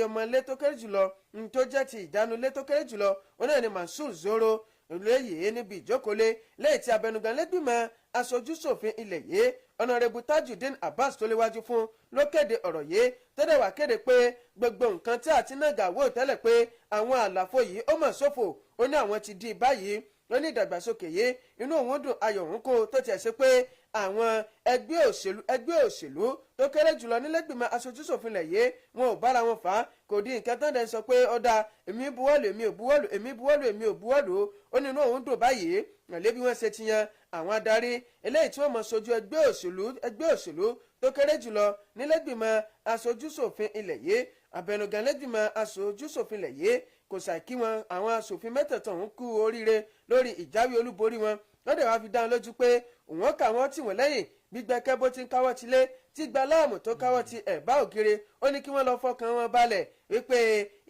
ọmọlé tó kéré jùlọ tó jẹ́ ti ìdánulé tó kéré jùlọ, òun náà ni Mansour Zoro. Lóye níbi ìjókòólé lẹ́yìn tí abẹnugan lẹ́gbìmọ̀ aṣojúṣòfin ilẹ̀ yìí, Honourable Tajudeen Abbas, tó léwájú fún ló kéde ọ̀rọ̀ yìí, tẹ́lẹ̀ wá kéde pé gbogbo nǹkan tí àti náà wò tẹ́lẹ̀ pé àwọn àlàfo yìí ó mọ̀ ṣòfò, ó ní àwọn ti di báyìí. Ó ní ìdàgbàsókè yìí, inú òun dùn, ayọ̀ òun kó tó tiẹ̀ ṣe pé àwọn ẹgbẹ́ òṣèlú tó kéré jùlọ nílẹ̀gbìmọ̀ aṣojúṣòfin lẹ̀ yìí, wọn ò bára wọn fà á, kò di nǹkan tán dẹ̀ sọ pé ọ̀dà èmi buwọ́lù, èmi ò buwọ́lù, èmi buwọ́lù, èmi ò buwọ́lù. Ó ní inú òun dùn báyìí rànlẹ́ bí wọ́n ṣe ti yan àwọn adarí eléyìí tí wọ́n mọ̀ sojú ẹgbẹ́ òṣèlú tó kéré jùlọ nílẹ̀gbìmọ̀ aṣojúṣòfin ilẹ̀ yìí. Abẹnugan lẹ́gbìmọ̀ aṣojúṣòfin ilẹ̀ yìí kò ṣàìkí wọn, àwọn aṣòfin mẹ́tẹ̀ẹ̀tọ̀ ń kú oríire lórí ìjáwé olúborí wọn. Lọ́dẹ̀ wá fi dá wọn lójú pé òun kà wọ́n tì wọ́n lẹ́yìn gbígbẹ́kẹ́ bó ti ń káwọ́ ti lé tí gba láàmú tó káwọ́ ti ẹ̀bá ògiri. Ó ní kí wọ́n lọ fọkàn wọn balẹ̀ wípé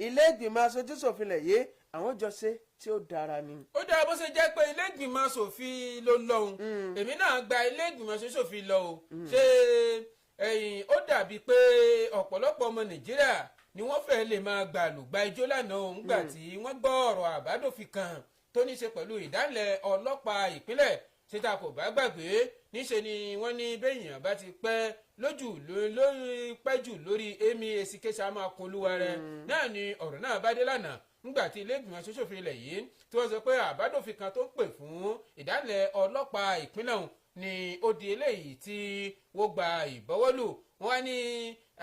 ilé ìgbìmọ̀ aṣojúṣòfin ilẹ̀ yìí, àwọn jọ ṣe tí ó dára ni. Ó dáa, bó ṣe jẹ́ pé ilé ìgbìmọ̀ asòfin ló lọ́hùn, èmi náà gba ilé ìgbìmọ̀ asòfin lọ o. Ṣé ẹ̀yìn ó dàbí pé ọ̀pọ̀lọpọ̀ ọmọ Nàìjíríà ni wọ́n fẹ́ lè máa gbàlù gba ijó lánàá òun gbà tí wọ́n gbọ́ ọ̀rọ̀ àbádòfin kan tó ní ṣe pẹ̀lú ìdálẹ̀ ọlọ́pàá ìpínlẹ̀. Ṣé ta kò bá gbàgbé, níṣe ni wọ́n ní béèyàn bá ti pẹ́ lójú lórí pẹ́ jù lórí èmi èsìkéṣà máa kun olúwa rẹ̀ náà ni ọ̀rọ̀ náà bá dé lánàá, ńgbà tí ilé ìgbìmọ̀ aṣòfin ilẹ̀ yìí tí wọ́n sọ pé àbádòfin kan tó ń pè fún ìdálẹ̀ ọlọ́pàá ìpínlẹ̀ ọ̀hún ni ó di eléyìí tí wọ́n gba ìbọwọ́lù. Wọ́n wá ní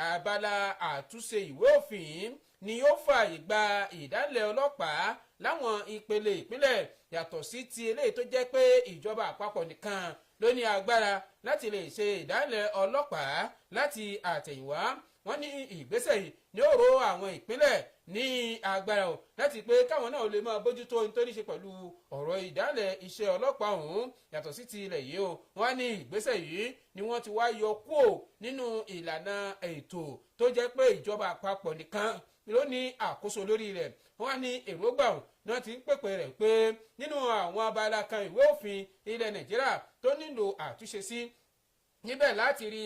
abala àtúnṣe ìwé òfin ni yóò fààyè gba ìdálẹ̀ ọlọ́pàá láwọn ìpele ìpínlẹ̀, yàtọ̀ sí ti eléyìí tó jẹ́ pé ìjọba àpapọ̀ nìkan ló ní agbára láti lè ṣe ìdálẹ̀ ọlọ́pàá láti àtẹ̀yìnwá. Wọ́n ní ìgbésẹ̀ yìí ní ó ro àwọn ìpínlẹ̀ ní agbára o láti pé káwọn náà lè máa bójútó ohun tó ní ṣe pẹ̀lú ọ̀rọ̀ ìdálẹ̀ iṣẹ́ ọlọ́pàá ọ̀hún, yàtọ̀ sí ti ilẹ̀ yìí o. Wọ́n ní ìgbésẹ̀ yìí ni wọ́n ti wá yọ kúò nínú ìlànà ètò tó jẹ́ pé ìjọba àpapọ̀ nìkan ló ní àkóso lórí rẹ̀. Wọ́n ní èròǹgbà ọ̀hún ni wọ́n ti ń pèpè rẹ̀ pé nínú àwọn abala kan ìwé òfin ilẹ̀ Nàìjíríà tó nílò àtúnṣe sí níbẹ̀, láti rí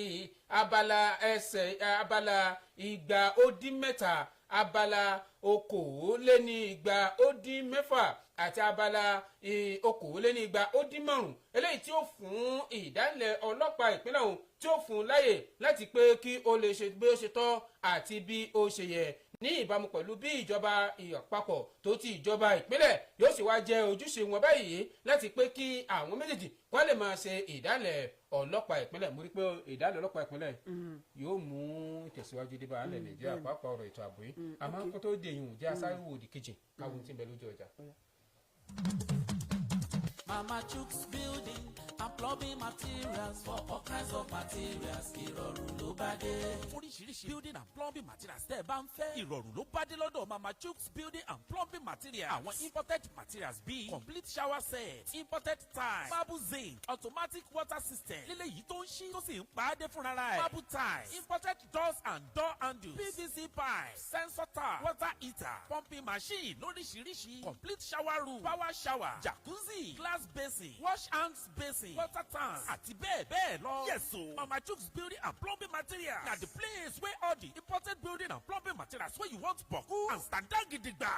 abala ẹsẹ̀ abala 203, abala 226 àti abala 225, eléyìí tí ó fún ìdálẹ̀ ọlọ́pàá ìpínlẹ̀ ọ̀hún, tí ó fún láyè láti pé kí ó lè ṣe bí ó ṣe tọ́ àti bí ó ṣe yẹ ní ìbámu pẹ̀lú bí ìjọba àpapọ̀ tó ti ìjọba ìpínlẹ̀ yóò sì wá jẹ́ ojúṣe wọn báyìí láti pé kí àwọn méjèèjì kó lè máa ṣe ìdálẹ̀ ọlọ́pàá ìpínlẹ̀. Mo rí pé ìdálẹ̀ ọlọ́pàá ìpínlẹ̀ yóò mú ìtẹ̀síwájú dé bá alẹ́ Nàìjíríà, pàápàá ọ̀rọ̀ ètò ààbò yìí. Àmọ́ kó tó dé yìí, jẹ́ asáré wò òdì kejì káwọn tí ń bẹ lójú ọjà. Mama Chooks Building and Plumbing Materials, for all kinds of materials. Ìrọ̀rùn ló bá dé. Oríṣiríṣi building and plumbing materials tẹ́ ẹ bá ń fẹ́. Ìrọ̀rùn ló bá dé lọ́dọ̀ Mama Chooks Building and Plumbing Materials. Àwọn imported materials bíi complete shower set, imported tile, marble zinc, automatic water system. Lílé yìí tó ń ṣí tó sì ń pa á dé fúnra ẹ̀. Marble tiles, imported doors and door handles, PVC pipe, sensor tap, water heater, pumping machine lóríṣiríṣi, complete shower room, power shower, jacuzzi, glass basin, wash hands basin, water tank àti bẹ́ẹ̀ bẹ́ẹ̀ lọ. Yes o, Mama Chooks Building and Plumbing Materials na the place wey all the imported building and plumbing materials wey you want boku and stand gidigba.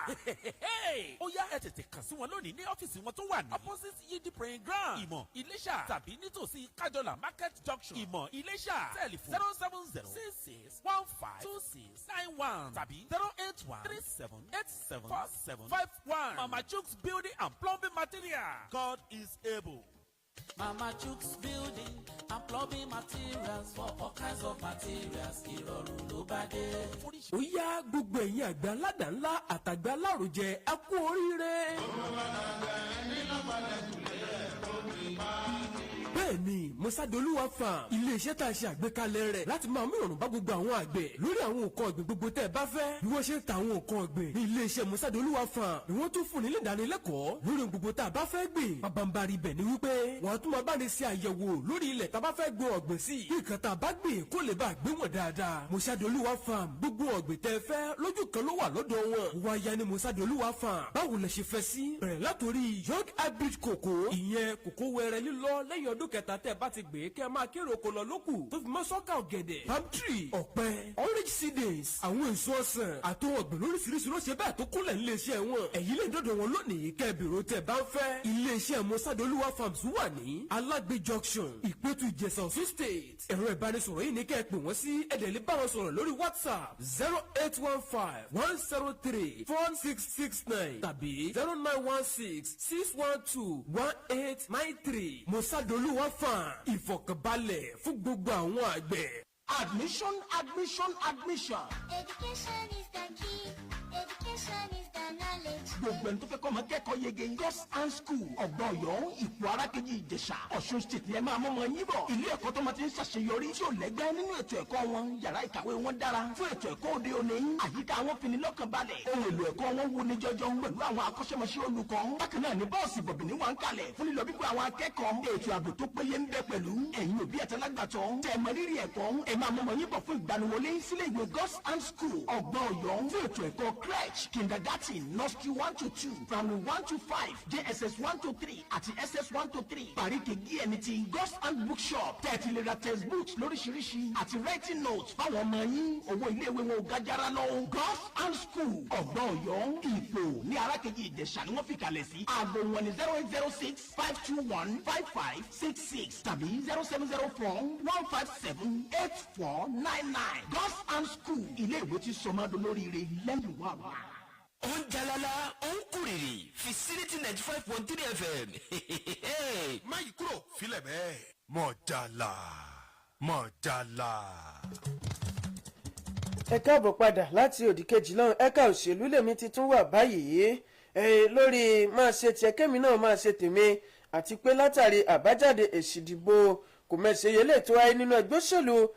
Ó yá, ẹ tètè kàn sí wọn lónìí ní ọ́fíìsì wọn tó wà ní opposite Yidi praying ground, Ìmọ̀, Iléṣà, tàbí nítòsí Kájọlà Market Junction, Ìmọ̀, Iléṣà. Telephone 07066152691 tàbí 08137874751. Mama Chooks Building and Plumbing Materials. God is able. Mama Chooks Building and Plumbing Materials, for all kinds of materials. Ìrọ̀rùn ló bá dé. Ó yá, gbogbo ẹ̀yin àgbẹ̀ aládàá ńlá àtàgbẹ̀ aláròjẹ, ẹ kú oríire. Bẹ́ẹ̀ni, Mọ́sádolúwa Farm, iléeṣẹ́ tá a ṣe àgbékalẹ̀ rẹ̀ láti máa mú ìrọ̀rùn bá gbogbo àwọn àgbẹ̀ lórí àwọn nǹkan ọ̀gbìn gbogbo tẹ́ ẹ bá fẹ́. Bí wọ́n ṣe ń ta àwọn nǹkan ọ̀gbìn ní iléeṣẹ́ Mọ́sádolúwa Farm ni wọ́n tún fún ní ìdánilẹ́kọ̀ọ́ lórí ohun gbogbo tá a bá fẹ́ gbìn. Pabambari ibẹ̀ ni wípé wọ́n á tún máa bá ní ṣe àyẹ̀wò lórí ilẹ̀ tá a bá fẹ́ gbin ọ̀gbìn sí, kí nǹkan tá a bá gbìn kó lè bá gbé wọn dáadáa. Mọ́sádolúwa Farm, gbogbo ọ̀gbìn tẹ́ fẹ́ lójú kan ló wà lọ́dọ̀ wọn. Wáyà ni Mọ́sádolúwa Farm, báwo lẹ ṣe fẹ́ sí? Bẹ̀rẹ̀ látòrí young hybrid kòkó, ìyẹn kòkó wẹrẹ lílọ lẹ́yìn ọdún kẹta tẹ́ bá ti gbé kẹ́ máa kéré oko lọ lókù, tó fi mọ́ sọ́kà ọ̀gẹ̀dẹ̀, palm tree, ọ̀pẹ, orange seedlings, àwọn èso ọsàn àtòhun ọ̀gbìn lóríṣiríṣi ló ṣe bẹ́ẹ̀ tó kúnlẹ̀ níléeṣẹ́ wọn. Ẹ̀yin lè dọ́dọ̀ wọn lónìí kẹ́ bèrò tẹ́ bá ń fẹ́. Iléeṣẹ́ Mọ́sádolúwa Farms wà ní Alágbé Junction, Ìpẹ́tù Ìjẹ̀ṣà, Ọ̀ṣun State. Ẹ̀rọ ìbánisọ̀rọ̀ yìí ní kẹ́ ẹ pè wọ́n sí. Ẹ dẹ̀ lè bá wọn sọ̀rọ̀ lórí WhatsApp, 08151034669 tàbí 09166121893. Mọ́sádolúwa Farm, ìfọ̀kànbalẹ̀ fún gbogbo àwọn àgbẹ̀. Admission, admission, admission. Education is the key. Education is the knowledge. Gbogbo ẹni tó fẹ́ kọ́ ọmọ kẹ́kọ̀ọ́ yege, God's Hand School, Ọ̀gbọ́n Ọ̀yọ́, Ìpò Arákejì, Ìjẹ̀ṣà, Ọ̀ṣun State ni ẹ máa mọ́ ọmọ yín bọ̀. Ilé ẹ̀kọ́ tó ma ti ń ṣàṣeyọrí tí ò lẹ́gbẹ́ nínú ètò ẹ̀kọ́ wọn, yàrá ìkàwé wọn dára fún ètò ẹ̀kọ́ òde òní, àyíká wọn fini lọ́kàn balẹ̀, ohun èlò ẹ̀kọ́ wọn wuni jọjọ pẹ̀lú àwọn akọ́ṣẹ́mọṣẹ́ olùkọ́. Bákan náà ni bọ́ọ̀sì bọ̀bìnrin wà ń kalẹ̀ fún lílọ bíbọ̀ àwọn akẹ́kọ̀ọ́. Ètò ààbò tó péye ń bẹ pẹ̀lú. Ẹ̀yin òbí àtàlágbàtọ́ tẹ̀ mọ rírì ẹ̀kọ́, ẹ máa mọ́ ọmọ yín bọ̀ fún ìgbaniwọlé sílé ìwé God's Hand School, Ọ̀gbọ́n Ọ̀yọ́, fún ètò ẹ̀kọ́ crèche, kindergarten, nursery 1 to 2, primary 1 to 5, JSS 1 to 3 àti SS 1 to 3. Paríkì gmt God's Hand Bookshop tẹ́ẹ̀tì lè ra textbooks lóríṣiríṣi àti writing notes fáwọn ọmọ yín. Owó iléèwé wọn ò gájára lọ. God's Hand School, Ọ̀gbọ́n Ọ̀yọ́, Ìpò ní Arákejì, Ìjẹ̀ṣà ni wọ́n fi kalẹ̀ sí. Aago wọn ni 08065215566 tàbí 07041578499. God's Hand School, ilé ìwé tí sọmọdún lóríire lẹ́yìn wà wá. Ó ń jalala, ó ń kúrìrì, Vicinity 95.3 FM. Má yí kúrò, filẹ̀ bẹ́ẹ̀. Mọ̀jàlá, mọ̀jàlá. Ẹ káàbọ̀ padà láti òdì kejì lọ́hùn. Ẹ̀ka òṣèlú lèmi ti tún wà báyìí lórí máa ṣe tiẹ̀ kémi náà máa ṣe tèmi, àti pé látàrí àbájáde èsì ìdìbò kò mẹ́sẹ̀yẹ lè tó wáyé nínú ẹgbẹ́ òṣèlú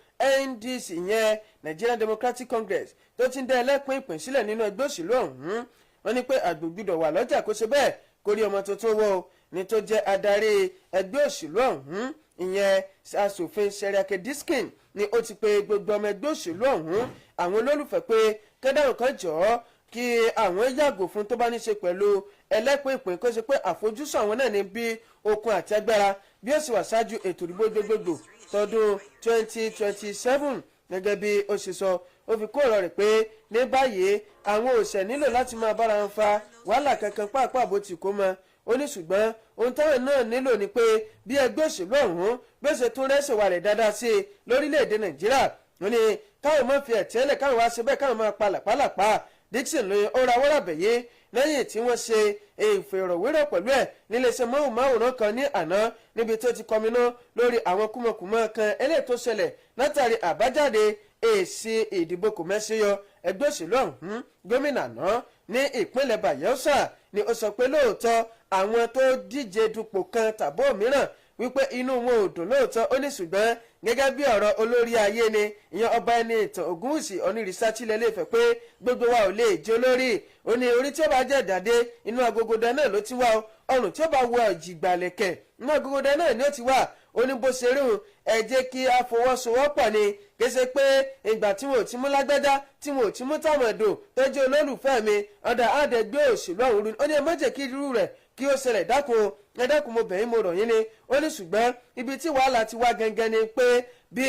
NDC, ìyẹn Nigerian Democratic Congress, tó ti ń dá ẹlẹ́pìn ìpín sílẹ̀ nínú ẹgbẹ́ òṣèlú ọ̀hún. Wọ́n ní pé àgbò gbọ́dọ̀ wà lọ́jà kó ṣe bẹ́ẹ̀ kó rí ọmọ tuntun wọ́ ní tó jẹ́ adarí ẹgbẹ́ òṣèlú ọ̀hún, ìyẹn Aṣòfin Seriake Diskin, ni ó ti pe gbogbo ọmọ ẹgbẹ́ òṣèlú ọ̀hún, àwọn olólùfẹ́, pé kẹ́dàrún kan jọ̀ọ́ kí àwọn yàgò fún tó bá ní ṣe pẹ̀lú ẹlẹ́pìn ìpín, kó ṣe pé àfojúsùn àwọn náà ní bí okun àti agbára bí ó sì wà ṣáájú ètò ìdìbò gbogbogbò tọdún 2027. Gẹ́gẹ́ bí ó ṣe sọ, ó Ó fi kó ọ̀rọ̀ rẹ̀ pé ní báyìí àwọn òṣè nílò láti máa bára wọn fa wàhálà kankan pàápàá bó ti kó mọ. Ó ní ṣùgbọ́n ohun táwọn náà nílò ni pé bí ẹgbẹ́ òṣèlú ọ̀hún bí ó ṣe tún rẹ́sẹ̀ wà rẹ̀ dáadáa sí i lórílẹ̀‐èdè Nàìjíríà. Ó ní káwọn máa fi ẹ̀tẹ́lẹ̀, káwọn wá ṣe bẹ́ẹ̀, káwọn máa pa làpálàpá. Dixon ló ó rawọ́ ràbẹ̀ yé lẹ́yìn tí wọ́n ṣe ìfèròwérò pẹ̀lú ẹ̀ níléeṣẹ́ móhùnmáwòrán kan ní àná, níbi tó ti kọminú lórí àwọn kúmọkùmọ kan eléyìí tó ṣẹlẹ̀ látàrí àbájáde èsì ìdìbò kò mẹ́síyọ ẹgbẹ́ òṣèlú ọ̀hún. Gómìnà náà ní ìpínlẹ̀ Bayelsa ni ó sọ pé lóòótọ́ àwọn tó díje dupò kan tàbó mìíràn wípé inú wọn ò dùn lóòótọ́. Ó ní ṣùgbọ́n gẹ́gẹ́ bí ọ̀rọ̀ olórí ayé ni ìyẹn Ọba ẹni ìtàn Ògúnwùsì Ọ̀nìrìsà tilẹ̀ lè fẹ́ pé gbogbo wa ò lè jẹ́ olórí. Ó ní orí tí ó bá jẹ́ dàdé, inú agogodẹ náà ló ti wá o. Ọrùn tí ó bá wọ ìjìgbàlẹ̀kẹ̀, inú agogodẹ náà ni ó ti wà. Ó ní bó ṣe rí òun, ẹ jẹ́ kí a fọwọ́sowọ́pọ̀ ni, kì í ṣe pé ìgbà tí wọn ò ti mú lágbájá, tí wọn ò ti mú táwọn ẹ̀dùn tó jẹ́ olólùfẹ́ mi, ọ̀dà àdẹ́gbẹ́ òṣèlú ọ̀hún rú. Ó ní ẹ má jẹ́ kí irú rẹ̀ kí ó ṣẹlẹ̀. Dákun, ẹ dákun, mo bẹ̀yìn, mo rọ̀ yín ni. Ó ní ṣùgbọ́n ibi tí wàhálà ti wá gangan ni pé bí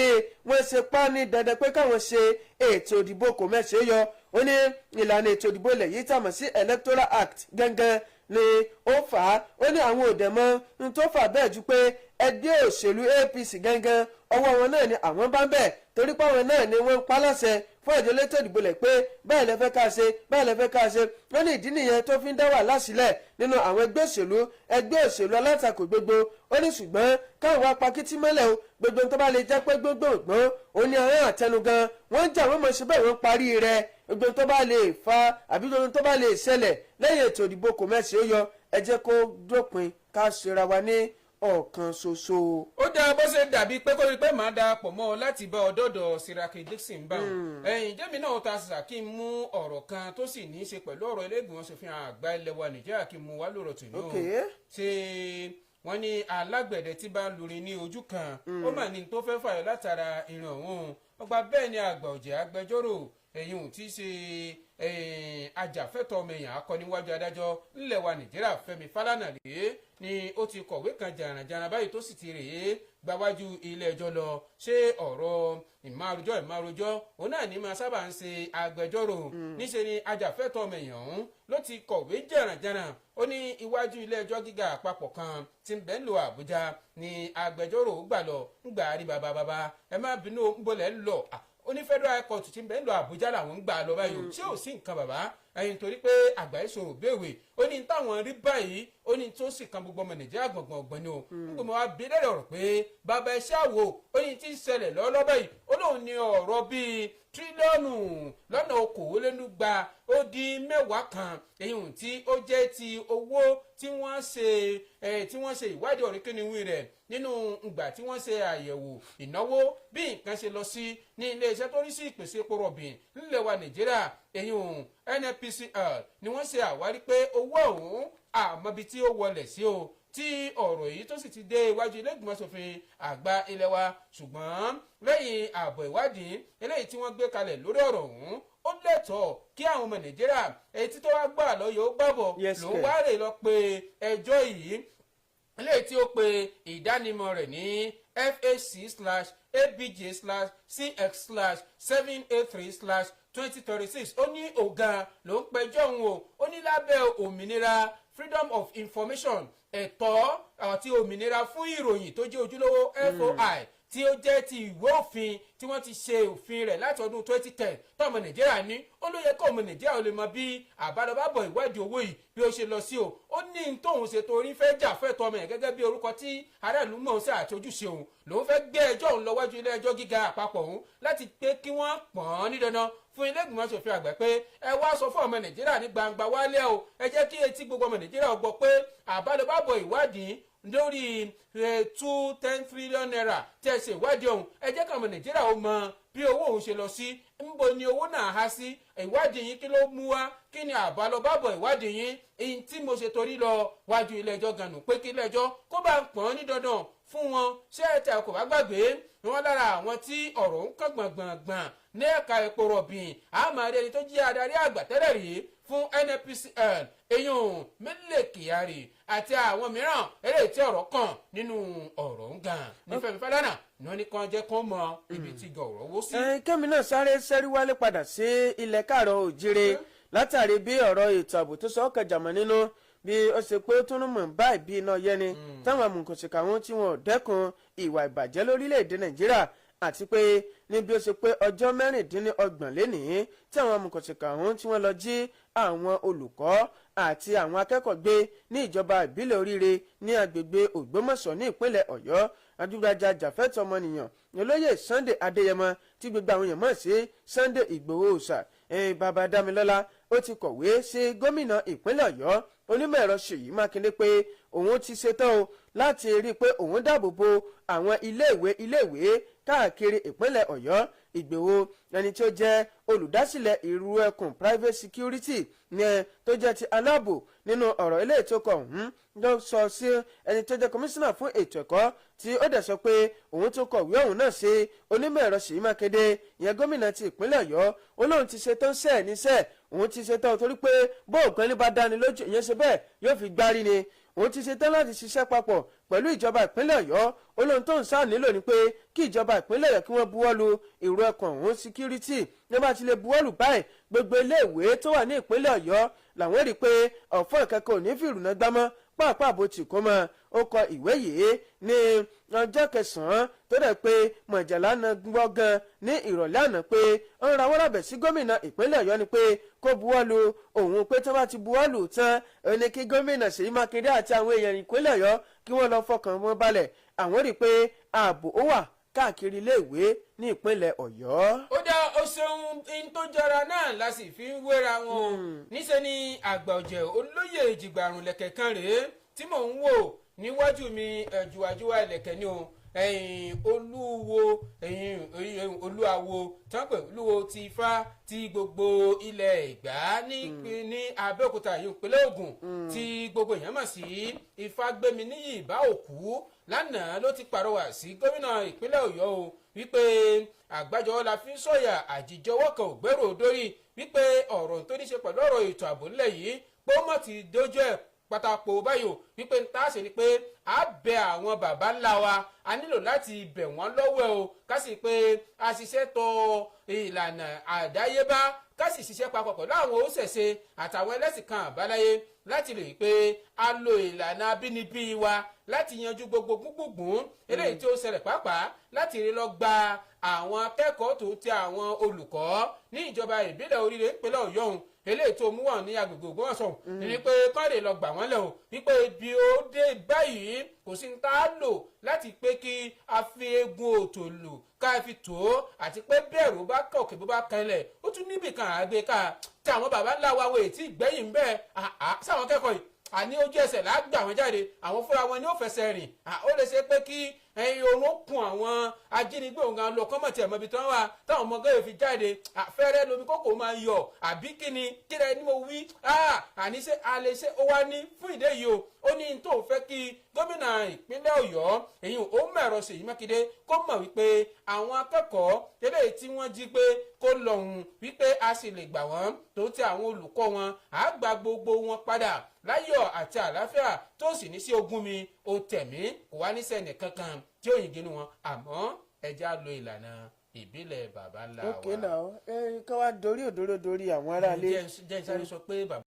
wọ́n ṣe pa ní dandan pé káwọn ṣe ètò ìdìbò kò mẹ́sẹ̀ yọ. Ó ní ìlànà ètò ìdìbò ilẹ̀ yìí tàmọ̀ sí Electoral Act gangan ni ó fà á. Ó ní àwọn òdẹ mọ́ n tó fà bẹ́ẹ̀ ju pé ẹgbẹ́ òṣèlú APC gangan, ọwọ́ wọn náà ni àwọn bá ń bẹ̀, torí pé àwọn náà ni wọ́n ń pa láṣẹ fún àjọ elétò ìdìbò lẹ̀ pé báyìí lẹ fẹ́ ká ṣe, báyìí lẹ fẹ́ ká ṣe. Wọ́n ní ìdí nìyẹn tó fi ń dá wàhálà sílẹ̀ nínú àwọn ẹgbẹ́ òṣèlú alátakò gbogbo. Ó ní ṣùgbọ́n káwọn wá pakítí mọ́lẹ̀ o, gbogbo tó bá lè jẹ́ pé gbogbogbò, ó ní àwọn àtẹnugan wọ́n ń jà, wọ́n mọ̀ ṣe bẹ́ẹ̀, wọ́n parí rẹ̀. Gbogbo tó bá lè fa àbí gbogbo tó bá lè ṣẹlẹ̀ lẹ́yìn ètò ìdìbò kò mẹ́sì ó yọ, ẹ jẹ́ kó dópin, ká ṣera wa ní ọ̀kan ṣoṣo. Ó dáa, bó ṣe dàbí pé kó rí pé màá darapọ̀ mọ́ ọ láti bá ọdọ́dọ̀ Siraki Dixon bá wọn. Ẹ̀yìn jẹ́mi náà ta ṣàṣà kí n mú ọ̀rọ̀ kan tó sì ní í ṣe pẹ̀lú ọ̀rọ̀ ilé-ìgbìmọ̀ aṣòfin àgbà ilẹ̀ wa Nàìjíríà kí n mú wá lórọ̀ tòní o. Ṣé wọ́n ní alágbẹ̀dẹ tí bá ń lurin ní ojú kan, ó mà ní tó fẹ́ fàyọ látara ìrìn ọ̀hún. Ọgbà bẹ́ẹ̀ ni àgbà ọ̀jẹ̀ agbẹjọ́rò ẹ̀yìn ò tí í ṣe ajàfẹ́tọ̀ọ́ ọmọ èèyàn akọniwájú adájọ́ ńlẹ̀ wa Nàìjíríà, Fẹ́mi Fálànà rèé ni ó ti kọ̀wé kan jàrànjàràn báyìí tó sì ti rèé gbáwájú ilé ẹjọ́ lọ. Ṣé ọ̀rọ̀ ìmárojọ́ ìmárojọ́ òun náà ní máa sábà ń ṣe agbẹjọ́rò? Níṣe ni ajàfẹ́tọ̀ọ́ ọmọ èèyàn ọ̀hún ló ti kọ̀wé jàrànjàràn. Ó ní iwájú ilé ẹjọ́ gíga àpapọ̀ kan tí ń bẹ ń lò Àbújá ni agbẹjọ́rò gbà lọ. Ń gbà rí bàbá bàbá, ẹ má bínú, ń bolẹ̀ ń lọ. Ó ní Federal High Court tí ń bẹ ń lọ Àbújá làwọn ń gbà lọ báyìí o. Ṣé ò sí nǹkan bàbá ẹyin? Torí pé àgbà ìṣòro béèwé, ó ní táwọn rí báyìí, ó ní tó sì kan gbogbo ọmọ Nàìjíríà gbọ̀ngbọ̀ngbọ̀n ni o. Ń gbọ́n wa bí lẹ́rẹ̀ ọ̀rọ̀ pé bàbá ẹṣẹ́ àwò, ó ní tí ń ṣẹlẹ̀ lọ́lọ́ báyìí. Ó lóun ní ọ̀rọ̀ bíi tírílíọ̀nù lọ́nà 220 kan, èyí tí ó jẹ́ ti owó tí wọ́n ṣe ìwádìí ọ̀rẹ́kẹ́niwí rẹ̀ nínú ìgbà tí wọ́n ṣe àyẹ̀wò ìnáwó bí nǹkan ṣe lọ sí ní iléeṣẹ́ tó rí sí ìpèsè epo rọ̀bì nílẹ̀ wa Nàìjíríà, èyí NNPCL, ni wọ́n ṣe àwárí pé owó ọ̀hún àmọ́bi tí ó wọlé sí o, tí ọ̀rọ̀ yìí tó sì ti dé iwájú ilé ìgbìmọ̀ aṣòfin àgbà ilé wa. Ṣùgbọ́n lẹ́yìn ààbọ̀ ìwádìí eléyìí tí wọ́n gbé kalẹ̀ lórí ọ̀rọ̀ ọ̀hún, ó lẹ́tọ̀ọ́ kí àwọn ọmọ Nàìjíríà etí tó wá gbà lọ́yọ̀ ó gbàbọ̀ ló wá rè lọ pé ẹjọ́ yìí eléyìí tí ó pe ìdánimọ̀ rẹ̀ ní FHC/ABJ/CX/783/2036. Ó ní ọ̀gá ló ń pẹjọ́ òun o. Ó ní lábẹ́ òmìnira freedom of information, ẹ̀tọ́ àti òmìnira fún ìròyìn tó jẹ́ ojúlówó, FOI, tí ó jẹ́ ti ìwé òfin tí wọ́n ti ṣe òfin rẹ̀ láti ọdún 2010 tọ́mọ Nàìjíríà ní, ó ló yẹ kó ọmọ Nàìjíríà ó lè mọ bí àbálọbábọ̀ ìwádìí owó yìí bí ó ṣe lọ sí o. Ó ní n tóun ṣe torí fẹ́ jà fẹ́tọ́ ọmọ yẹn gẹ́gẹ́ bí orúkọ tí aráàlú mọ̀ sí àti ojúṣe òun lòun fẹ́ gbé ẹjọ́ òun lọ wájú ilé ẹjọ́ gíga àpapọ̀ òun láti pé kí wọ́n pọ̀n án ní dandan fún ilé ìgbìmọ̀ aṣòfin àgbà pé ẹ wá sọ fún ọmọ Nàìjíríà ní gbangba wálé o. Ẹ jẹ́ kí etí gbogbo ọmọ Nàìjíríà gbọ́ pé àbálọbábọ̀ ìwádìí lórí 210 trillion naira tí ẹ ṣe ìwádìí ọ̀hún, ẹ jẹ́ kí ọmọ Nàìjíríà ó mọ bí owó òun ṣe lọ sí, ńbo ni owó náà há sí, ìwádìí yín kí ló mú wá, kí ni àbálọbábọ̀ ìwádìí yín. Èyí tí mo ṣe torí lọ wájú ilé ẹjọ́ ganu pé kí ilé ẹjọ́ kó bá ń pọ́n ní dandan fún wọn. Ṣé ẹ tẹ kò bá gbàgbé wọn lára àwọn tí ọ̀rọ̀ ń kàn gbọ̀ngbọ̀ngbọ̀n ní ẹ̀ka epo rọ̀bì, àmọ́ ẹni tó jẹ́ adarí àgbà tẹ́lẹ̀ rí. Fún NNPCL, eyín Mele Kyari àti àwọn mìíràn eléyìí tí ọ̀rọ̀ kàn nínú ọ̀rọ̀ ń gan ní Fẹ́mi Fálànà ní wọ́n ní kàn jẹ́ kán mọ ibi tí ọ̀rọ̀ wó sí. Kẹ́mi náà sáré sẹ́rí wálé padà sí ilẹ̀ káàrọ̀ òjire látàrí bí ọ̀rọ̀ ètò ààbò tó sọ ọ́ kẹjàmọ́ nínú, bí ó ṣe pé ó tún mọ̀ báyìí bí iná yẹni táwọn amòòkùnsìkà wọn tí wọn ò dẹ́kun ìwà ìbàjẹ́ lórílẹ̀‐èdè Nàìjíríà, àti pé ní bí ó ṣe pé ọjọ́ 26 lénìí tí àwọn amòòkùnsìkà ọ̀hún tí wọ́n lọ jí àwọn olùkọ́ àti àwọn akẹ́kọ̀ọ́ gbé ní ìjọba ìbílẹ̀ Oríire ní agbègbè Ògbómọ̀ṣọ́ ní ìpínlẹ̀ Ọ̀yọ́. Adúgbàjà jàfẹ́tọ̀ ọmọnìyàn, olóyè Sunday Adéyẹmọ, tí gbogbo àwọn èèyàn mọ̀ sí Sunday Ìgbòho Òòṣà, bàbá Dámilọ́lá, ó ti kọ̀wé sí gómìnà ìpínlẹ̀ Ọ̀yọ́, onímọ̀ ẹ̀rọ Ṣèyí Mákindé, pé òun ti ṣetán o láti rí i pé òun dáàbò bo àwọn iléèwé káàkiri ìpínlẹ̀ Ọ̀yọ́. Ìgbòho, ẹni tí ó jẹ́ olùdásílẹ̀ Ìrú Ẹkùn Private Security ní tó jẹ́ ti aláàbò, nínú ọ̀rọ̀ eléyìí tó kọ ọ̀hún ló sọ sí ẹni tó jẹ́ kọmíṣánná fún ètò ẹ̀kọ́, tí ó dẹ̀ sọ pé òun tó kọ̀wé ọ̀hún náà sí onímọ̀ ẹ̀rọ Ṣèyí Mákindé, ìyẹn gómìnà ti ìpínlẹ̀ Ọ̀yọ́. Ó lóun ti ṣetán sẹ́ẹ̀ níṣẹ́, òun ti ṣetán torí pé bóògùn ẹni bá dáni lójú, ìyẹn ṣe bẹ́ẹ̀ yóò fi gbárí ni. Òun ti ṣetán láti ṣiṣẹ́ papọ̀ pẹ̀lú ìjọba ìpínlẹ̀ Ọ̀yọ́. Ó lóun tó ń sáà nílò ni pé kí ìjọba ìpínlẹ̀ Ọ̀yọ́ kí wọ́n buwọ́lu Ìró Ẹkùn ọ̀hún Security. Nígbà tí lè buwọ́lù báyìí, gbogbo iléèwé tó wà ní ìpínlẹ̀ Ọ̀yọ́ làwọn rí i pé ọ̀fọ́ ìkẹ́kọ̀ọ́ ò ní fìrùnà gbámọ́ pàápàá bó ti kó mọ́. Ó kọ ìwé yìí ní ọjọ́ kẹsàn-án, tó dẹ̀ pé mọ̀jàlá náà gbọ́ gan ní ìrọ̀lẹ́ àná pé ó ń rawọ́ rẹ̀bẹ̀ sí gómìnà ìpínlẹ̀ Ọ̀yọ́ ni pé kó buwọ́lu òun, pé tó bá ti buwọ́lù tán, ó ní kí gómìnà Ṣèyí Mákindé àti àwọn èèyàn ìpínlẹ̀ Ọ̀yọ́ kí wọ́n lọ fọkàn wọn balẹ̀, àwọn rí i pé ààbò ó wà káàkiri iléèwé ní ìpínlẹ̀ Ọ̀yọ́. Ó dá, o ṣeun. In tó jọra náà la sì fi ń wéra wọn o. Níṣẹ́ ni àgbà ọ̀jẹ̀ olóyè ìjìgbàrún lẹ̀kẹ̀ kan rèé tí mò ń wò níwájú mi, jùwàjúwà ìlẹ̀kẹ̀ ni o. Ẹ̀yìn olúwo, ẹ̀yìn olúawo tán pé olúwo ti Ifá ti gbogbo ilẹ̀ Ìgbà ní Abẹ́òkúta yìí, ìpínlẹ̀ Ògùn, tí gbogbo èèyàn mọ̀ sí Ifágbéminíyì Bá Òkú, lánàá ló ti pàrọwà sí gómìnà ìpínlẹ̀ Ọ̀yọ́ o wípé àgbájọ la fi ń sọ̀yà, àjíjọwọ́ kan ò gbẹ́rò dórí, wípé ọ̀rọ̀ tó ní ṣe pẹ̀lú ọ̀rọ̀ ètò ààbò ńlẹ̀ yìí pé ó mọ̀ ti dójú ẹ̀ pátápọ̀ báyìí o, wípé ń tá a ṣe ni pé a bẹ àwọn baba ńlá wa, a nílò láti bẹ̀ wọ́n lọ́wọ́ o, ká sì pé a ṣiṣẹ́ tọ ìlànà àdáyébá, ká sì ṣiṣẹ́ papọ̀ pẹ̀lú àwọn òṣèṣe àtàwọn ẹlẹ́sìn kan àbáláyé láti lè pé a lo ìlànà abínibí wa láti yanjú gbogbo gbùngbùngbùn eléyìí tí ó ṣẹlẹ̀, pàápàá láti rí lọ gba àwọn akẹ́kọ̀ọ́ tó ti àwọn olùkọ́ ní ìjọba ìbílẹ̀ Oríire ìpínlẹ̀ Ọ̀yọ́ òun eléyìí tó mú wọn ní agbègbè Ògbómọ̀ṣọ́ ní pé kọ́ lè lọ gbà wọ́n lẹ̀ o, wípé ibi ó dé báyìí, kò sí ní tá a lò láti pé kí a fi egun òtòlù ká fi tó, àti pé bẹ́ẹ̀rù bá kọ̀kẹ́ bó bá kanlẹ̀, ó tún níbì kan àgbéká tí àwọn baba ńlá wa wo ètí ìgbẹ́yìn bẹ́ẹ̀ sáwọn akẹ́kọ̀ọ́ yìí, àní ojú ẹsẹ̀ là á gbà wọ́n jáde, àwọn fúnra wọn ni ó fẹsẹ̀ rìn. Ó lè ṣe pé kí ẹyin oorun kun àwọn ajínigbé òun gan lọ kọ́mọ̀ tiẹ̀ mọ́bi tí wọ́n wà táwọn ọmọ gẹ́gẹ́ fi jáde, àfẹ́rẹ́ lomi kókò máa yọ àbí kíni kíni ẹni mo wí àní ṣe a lè ṣe. Ó wá ní fún ìdí èyí o, ó ní tó fẹ́ kí gómìnà ìpínlẹ̀ Ọ̀yọ́, èyí ó mẹ̀rọ Ṣèyí Mákindé, kó mọ̀ wípé àwọn akẹ́kọ̀ọ́ eléyìí tí wọ́n jí gbé kó lọ́hùn, wípé a sì lè gbà wọ́n tó ti àwọn olùkọ́ wọn, á gba gbogbo wọn padà láyọ̀ àti àlàáfíà, tó sì ní sí ogún mi ó tẹ̀mí, kò wá ní sẹ́nì kankan tí ó yìngínú wọn, àmọ́ ẹja lo ìlànà ìbílẹ̀ baba ńlá wa. Ok, now ẹ ká wá dorí òdòdó dorí àwọn aráalé. Jẹ́ n sáré sọ pé bàbá.